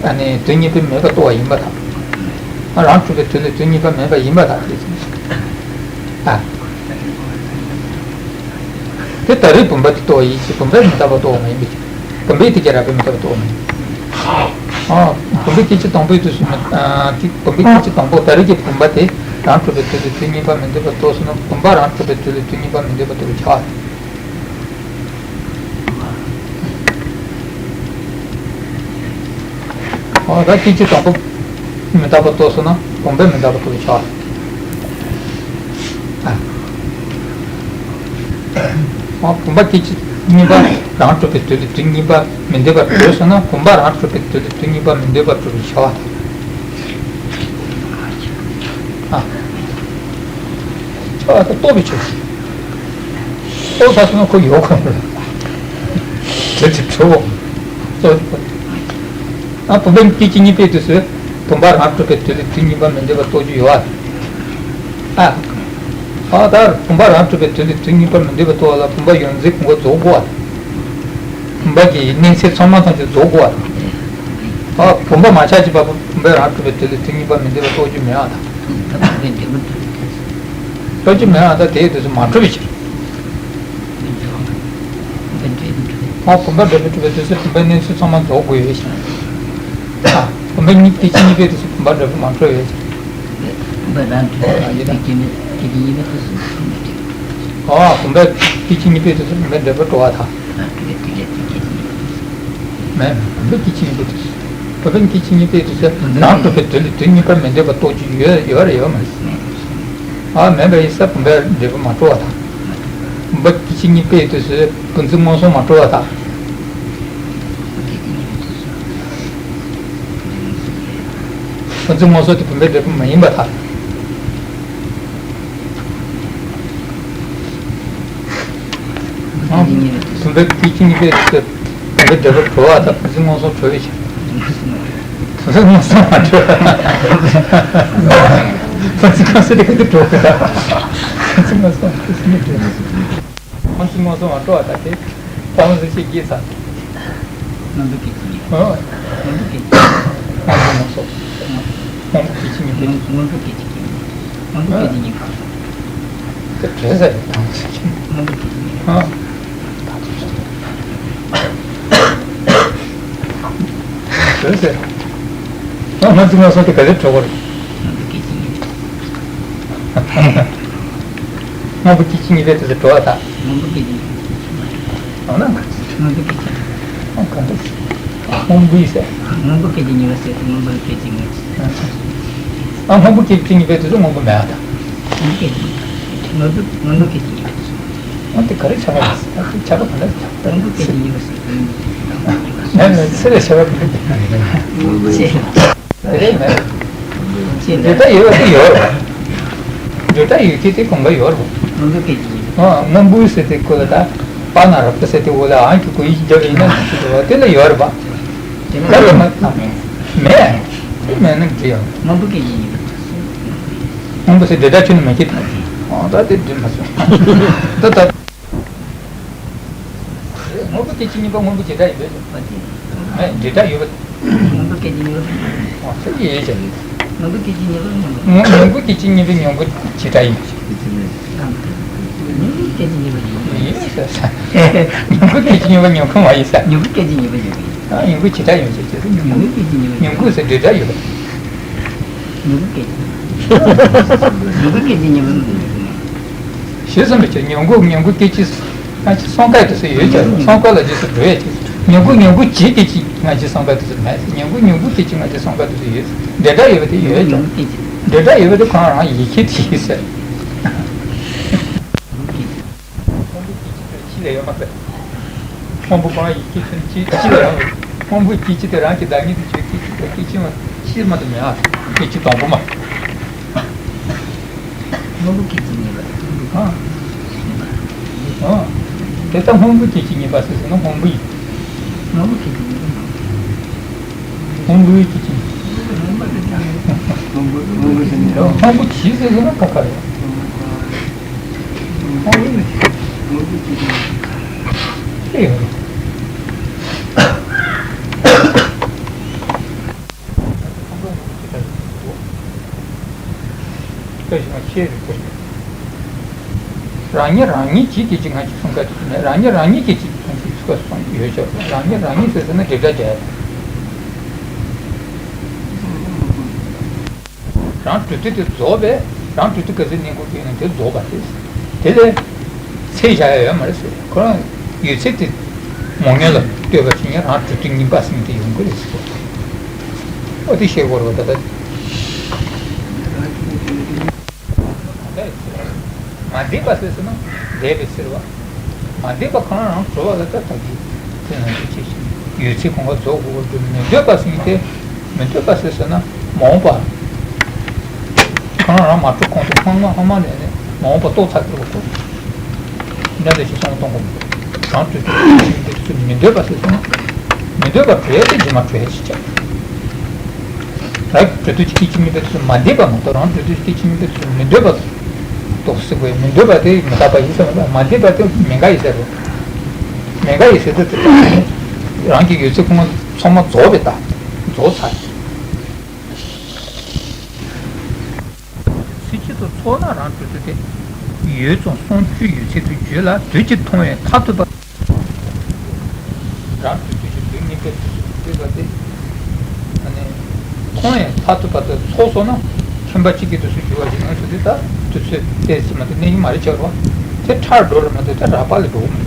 ཨ་ནི་དུས་གཉིས་པའི་མེད་པ་རྟོགས་པ་ཡིན་པ་དང་། རང་གྲོལ་བའི་དུས་ལ་དུས་གཉིས་པ་མེད་པ་ཡིན་པ་དང་དེ་ཚོ། ཨ། དེ་ད་རེས་བུམ་པ་དེ་རྟོགས་པ་ཡིན་ཞེས་བུམ་པས་མི་རྟག་པ་རྟོགས་པ་མ་ཡིན་པའི་ཕྱིར། བུམ་པའི་དེ་ཀྱང་རགས་པས་མི་རྟག་པ་རྟོགས་པ་མ་ཡིན། ཨ། བུམ་པའི་སྐད་ཅིག་དང་པོའི་དུས་སུ་མི། ཨ། དེ་བུམ་པའི་སྐད་ཅིག་དང་པོ་ད་རེས་ཀྱི་བུམ་པ་དེ་རང་གྲོལ་བའི་དུས་ལ་དུས་གཉིས་པ་མི་འདུས་པ་རྟོགས་སོང་ན་བུམ་པ་རང་གྲོལ་བའི་དུས་ལ་དུས་གཉིས་པ་མི་འདུས་པ་རྟོགས་པའི་ཕྱིར། འོ་ད་སྐད་ཅིག་དང་པོ་མི་རྟག་པ་རྟོགས་སོང་ན་བུམ་པས་མི་རྟག་པ་རྟོགས་པའི་ཕྱིར། ཨ། འོ་བུམ་པ་སྐད་ཅིག་གཉིས་པ་རང་གྲོལ་བའི་དུས་ལ་དུས་གཉིས་པ་མི་འདུས་པར་གྲོལ་སོང་ན་བུམ་པ་རང་གྲོལ་བའི་དུས་ལ་དུས་གཉིས་པ་མི་འདུས་པར་གྲོལ་བའི་ཕྱིར། ཨ། ཕྱིར་ད་རྟོགས་པའི་ཕྱིར། རྟོགས་ཚར་སོང་ན་ཁོ་ཡོད་ཁོ་རེད། དེ་དེ་གྲོལ་བ། རྟོགས། ཨ། བུམ་པའི་སྐད་ཅིག་གཉིས་པའི་དུས་སུ་བུམ་པ་རང་གྲོལ་བའི་དུས་ལ་དུས་གཉིས་པ་མི་འདུས་པ་རྟོགས་རྒྱུ་ཡོད་ཨ། ཨ། ཨ་ད་བུམ་པ་རང་གྲོལ་བའི་དུས་ལ་དུས་གཉིས་པ་མི་འདུས་པ་རྟོགས་ལ་བུམ་པ་ཡོངས་འཛིན་གོང་འགྲོ་རྫོགས་དགོས་ཨ། བུམ་པ་གི་གནས་ཚད་ཚང་མ་ཐམས་ཅད་རྫོགས་དགོས་ཨ། ཨ། བུམ་པ་མ་ཆགས་ཀྱི་བར་དུ་བུམ་པ་རང་གྲོལ་བའི་དུས་ལ་དུས་གཉིས་པ་མི་འདུས་པ་རྟོགས་རྒྱུ་མེད་ཨ་ད། རྟོགས་རྒྱུ་མེད་ཨ་ད་དེའི་དུས་སུ་མ་གྲོལ་བའི་ཕྱིར། ཨ། བུམ་པ་འབྲས་བུ་གྲུབ་པའི་དུས་སུ་བུམ་པའི་གནས་ཚུལ་ཚང་མ་རྫོགས་དགོས་ཡོད་ཞིང་། ཨ། བུམ་པའི་གཉིས་སྐད་ཅིག་གཉིས་པའི་དུས་སུ་བུམ་པ་འབྲས་བུ་མ་གྲུབ་ཡོད་ཞིང་། བུམ་པ་རང་གྲུབ་པ་ཡིན་ན་སྐད་ཅིག་གཉིས་པའི་དུས་སུ་བུམ་པ་འབྲས་བུ་གྲུབ། ཨ། བུམ་པའི་སྐད་ཅིག་གཉིས་པའི་དུས་སུ་བུམ་པའི་འབྲས་བུ་གྲོལ་བ་དང་། མེད། བུམ་པའི་སྐད་ཅིག་གཉིས་པའི་དུས་སུ། བུམ་པའི་སྐད་ཅིག་གཉིས་པའི་དུས་སུ་རང་གྲུབ་པའི་དུས་ལ་དུས་གཉིས་པར་མི་འདོད་པ་རྟོགས་རྒྱུ་ཡོད་ཡོད་རེད་ཡོད་མ་རེད། ཨ། མེད་པ་ཡིན་ས་བུམ་པའི་འབྲས་བུ་མ་གྲོལ་བ་དང་། བུམ་པའི་སྐད་ཅིག་གཉིས་པའི་དུས་སུ་བུམ་འཛིན་མངོན་སུམ་མ་གྲོལ་བ་དང་། བུམ་འཛིན་མངོན་སུམ་དེ་བུམ་པའི་འབྲས་བུ་མ་ཡིན་པ་དང་། བུམ་པའི་སྐད་ཅིག་གཉིས་པའི་དུས་སུ་བུམ་པའི་འབྲས་བུ་གྲོལ་བ་དང་བུམ་འཛིན་མངོན་སུམ་གྲོལ་བའི་ཕྱིར། བུམ་འཛིན་མངོན་སུམ་མ་གྲོལ། བུམ་འཛིན་མངོན་སུམ་དེ་ག་དུས་གྲོལ་དགོས། བུམ་འཛིན་མངོན་སུམ་དེ་སུ་ནས་གྲོལ། བུམ་འཛིན་མངོན་སུམ་མ་གྲོལ་བ་དང་དེ་སྤང་བླང་གཟིགས་ཞིབ་བགྱིས་ཚར། སྔོན་པོའི་སྐད་ཅིག་གཉིས་པ། ཨོ། སྔོན་པོའི་སྐད་ཅིག་སྔོན་པོ་མ་སོགས། སྔོན་པོ་སྐད་ཅིག་གཉིས་པ། སྔོན་པོའི་སྐད་ཅིག་གཉིས་པ། སྔོན་པོའི་སྐད་ཅིག་གཉིས་པ། དེ་བྲལ་ས་རེད་དང་། སྔོན་པོའི་སྐད་ཅིག་གཉིས་པ། ཨ། བྲལ་ས་རེད། ཨ། སྔོན་པོ་མ་སོགས་དེ་ག་རེ་གྲོལ་བ་རེད། སྔོན་པོའི་སྐད་ཅིག་གཉིས་པ། སྔོན་པོ་སྐད་ཅིག་གཉིས་པའི་དུས་སུ་གྲོལ་བ་དང་། སྔོན་པོ་སྐད་ཅིག་གཉིས་པའི་དུས་སུ་མ་རེད། འོ་ན། སྔོན་པོ་སྐད་ཅིག་གཉིས་པ། ཨ། གང་འདྲ། སྔོན་པོའི་ཟེར། སྔོན་པོ་སྐད་ཅིག་གཉིས་པ་ཟེར་དུས་སྔོན་པོའི་སྐད་ཅིག་ངོས་ཀྱི། ཨ། སྔོན་པོ་སྐད་ཅིག་གཉིས་པའི་དུས་སུ་སྔོན་པོ་མེད་པ་དང་། སྔོན་པོ་སྐད་ཅིག་གཉིས་པ། སྔོན་པོ་སྔོན་པོ་སྐད་ཅིག་གཉིས་པའི་དུས་སུ། འོ་དེ་ག་རེ་ཆགས་པ་རེད། ཆགས་པ་ག་འདྲ་ཆགས་པ་རེད། སྔོན་པོ་སྐད་ཅིག་གཉིས་པ་ཟེར་དུས་སྔོན་པོའི་སྐད་ཅིག་གཉིས་པ་ཟེར། མེད་མེད། ཚེ་རེ་ཆགས་པ་ག་འདྲ། སྔོན་པོའི་སྐད་ཅིག་གཉིས་པ། རེད་མེད། འབྲེལ་སྒྲ་ཡོད་པ་དེ་ཡོད་རེད། འབྲེལ་སྒྲ་ཡོད་མཁན་དེ་གང་ག་ཡོད་རེད། སྔོན་པོའི་སྐད་ཅིག་ཡིན། ཨ། སྔོན་པོའི་ཟེར་དེ་ཀོ་ལ་ད། པ་ན་རོ་པ་ཟེར་དེ་འོ་ལ་ཨང་གི་གོ་ཡིག་རྒྱབ་ཡིན་ན་ཅི་ཞིག་རེད་པ། དེ་ལ་ཡོད་རེད་པ། དེ་ལ་ཡོད་མ་རེད། མེད། དེ་མེད་ན་འགྲིག་ཡོད། སྔོན་པོའི་སྐད་ཅིག་ཡིན། སྔོན་པོ་ཟེར་འབྲེལ་སྒྲ་ཁྱོན་ནས་མ་སྐྱེས་ད། ཨ། ད་དེ་འགྲིག་མ་སོང་། ད་ད། སྔོན་པོ་སྐད་ཅིག་གཉིས་པ་སྔོན་པོ་བྱེ་བྲག་ཡིན་པས། མེད། འབྲེལ་སྒྲ་ཡོད་པ། སྔོན་པོ་སྐད་ཅིག་གཉིས་པ། ཨ། ཚིག་ཡོད་ཀྱང་། སྔོན་པོ་སྐད་ཅིག་གཉིས་པ་སྔོན་པོ། སྔོན་པོ་སྐད་ཅིག་གཉིས་པ་སྔོན་པོ་བྱེ་བྲག་ཡིན་པས། སྔོན་པོ་སྐད་ཅིག་གཉིས་པ་ཡིན། ཡིན་ཟེར། སྔོན་པོ་སྐད་ཅིག་གཉིས་པ་སྔོན་པོ་མ་ཡིན་ཟེར། སྔོན་པོ་སྐད་ཅིག་གཉིས་པ་ཡིན། ཨ། སྔོན་པོ་བྱེ་བྲག་ཡིན་པས། སྔོན་པོ་སྐད་ཅིག་གཉིས་པ། སྔོན་པོ་ཟེར་འབྲེལ་སྒྲ་ཡོད་པ། སྔོན་པོ་སྐད་ཅིག་སྔོན་པོ་སྐད་ཅིག་གཉིས་པ། ཞེས་གསུངས་པའི་ཕྱིར། སྔོན་པོ་སྔོན་པོ་སྐད་ཅིག་སྔ་ཕྱི་གསུམ་ཀའི་དུས་སུ་ཡོད་ཀྱང་། གསུམ་ཀ་ལ་རྗེས་སུ་འགྲོ་བའི་ཕྱིར། སྔོན་པོ་སྔོན་པོ་བྱེད་སྐད་ཅིག་སྔ་ཕྱི་གསུམ་ཀའི་དུས་སུ་མེད། སྔོན་པོ་སྔོན་པོ་སྐད་ཅིག་སྔ་ཕྱི་གསུམ་ཀའི་དུས་སུ་ཡོད། འབྲེལ་སྒྲ་ཡོད་པ་དེ་ཡོད་ཀྱང་། འབྲེལ་སྒྲ་ཡོད་པ་དེ་ཁོ་རང་ཡིག་ཁྱད་དེ་ཡིན་ཟེར། སྔོན་པོ་སྐད་ཅིག་དེ་ཕྱི་ལ་ཡོད་མ་རེད། སྔོན་པོ་ཁོ་རང་ཡིག་ཁྱད་དེ་ཕྱི་ཕྱི་ལ་ཡོད་མ་རེད། སྔོན་པོ་སྐད་ཅིག་དེ་རང་གི་བདག་ཉིད་དུ་བྱས། སྐད་ཅིག་དང་སྐད་ཅིག་མ་ཕྱི་མ་དུ་མེད་ཨ། སྐད་ཅིག་དང་པོ་མ། སྔོན་པོ་སྐད་ཅིག་གཉིས་པ། ཨ། ཨ། དེ་ལྟར་སྔོན་པོ་སྐད་ཅིག་གཉིས་པ་ཟེར་ཟེར་ན་སྔོན་པོ་ཡིན། སྔོན་པོ་སྐད་ཅིག་གཉིས་པ། སྔོན་པོའི་སྐད་ཅིག་གཉིས་པ། སྔོན་པོ་ཟེར་ན་ཁ་ཁ་རེད། སྔོན་པོ་ཡིན། སྔོན་པོ་སྐད་ཅིག་གཉིས་པ། ཨེ་ཡོད། ཁམས་པ་ངོ་བོ་ཇི་ལྟར་ཡིན་གོ། ལྟ་ཞིག་མ་ཤེས་རིག་པ་ཡིན། རང་ཉིད་རང་ཉིད་ཀྱི་སྐད་ཅིག་སྔ་ཕྱི་གསུམ་ཀ་དེ་མེད། རང་ཉིད་རང་ཉིད་སྐད་ཅིག་སྔ་ཕྱི་གསུམ་ཀ་ཡོད་ཆོག་རང་ཉིད་རང་ཉིད་ཟེར་ཟེར་ན་འབྲེལ་སྒྲ་སྦྱར། རང་གྲུབ་དུས་དེ་རྫོགས་པས། རང་གྲུབ་དུས་ག་ཚོད་གནས་དགོས་ཀྱི་ཡོད་ན་དེ་རྫོགས་པ་རེད། དེ་ལས་ཚད་བཞག་ཡ་ཡོད་མ་རེད་ཟེར། ཁོ་རང་ཡོད་ཚད་དེ་མོ་ཉོན་ལ་ལྟོས་པ་བྱས་ནས་རང་གྲུབ་དུས་གཉིས་པ་ཟེར་མཁན་དེ་ཡོང་གི་རེད་ཟེར། ཨོ་དེ་ཤེས་དགོས་རེད་པ། ད་ལྟ་མ་འདས་པ་ཟེར་ཟེར་ན་འདས་པའི་ཟེར་བ། མ་འདས་པ་གང་རང་གྲོལ་བ་ལ་ད་ད་གི་དེ་ནང་དུ་ཆེ་ཞིང་ཡོད་ཚད་གང་ག་རྫོགས་དགོས་པ་འདུག་མི་འདོད་པ་ཟེར་མཁན་དེ། མི་འདོད་པ་ཟེར་ཟེར་ན་མ་འོངས་པ། གང་རང་མ་གྲུབ་གོང་དུ་སྔོན་མ་སྔོན་མ་ནས་ནས་མ་འོངས་པ་རྟོགས་ཚར་གི་རེད་པ། འདྲ་འདྲ་ཞིག་སོང་གཏོང་དགོས། རང་གྲོལ་དུས་ཀྱི་ཆོས་འདི་ཚུ་མི་འདོད་པ་ཟེར་སོང་། མི་འདོད་པ་གྲོལ་ཡས་དེ་རྗེས་མ་གྲོལ་ཡས་ཞིག་བྱ། རང་གྲོལ་དུས་ཀྱི་སྐད་ཅིག་གཉིས་པའི་དུས་སུ་མ་འདས་པ་མ་གཏོགས། རང་གྲོལ་དུས་ཀྱི་སྐད་ཅིག་གཉིས་པའི་དུས་སུ་མི་འདོད་པ་རྟོགས་ཟེར་དགོས། མི་འདོད་པ་དེ་མི་རྟག་པ་ཡིན་ཟེར་བ་དང་། མ་འདས་པ་དེ་མི་འགག་ཡིན་ཟེར་བ། མི་འགག་ཡིན་ཟེར་དུས་དེ་རང་གི་ཡོད་ཚད་ཁོ་ན་ཚང་མ་རྫོགས་པའི་རྟགས། རྫོགས་ཚར། ཚིག་གཅིག་ཏུ་ཚོགས་ན་རང་གྲོལ་དུས་དེ། ཡོད་ཙང་སོང་ཆོས་ཡོད་ཚད་དུ་བརྗོད་ལ། དུས་ཀྱིས་མཐོང་བའི་མཐར་ཐུག་པ། རང་གྲོལ་དུས་ཀྱི་དུས་གཉིས་པའི་དུས་སུ་འདོད་པ་དེ། ཨ་ནི། མཐོང་བའི་མཐར་ཐུག་པ་དེ་ཚོགས་སོང་ན་ཁྱིམ་པ་གཅིག་གི་དུས་སུ་འགྱུར་བ་ཞིག་ཡོང་ཆོག་དེ་ད་དུས་ཚོད་ཏོག་ཙམ་མ་གཏོགས་གནས་ཀྱི་མ་རེད་ཆགས་རོགས། དེ་ཁྲར་འགྲོ་རེད་མ་གཏོགས་དེ་རགས་པ་ལ་འགྲོ་གི་མི་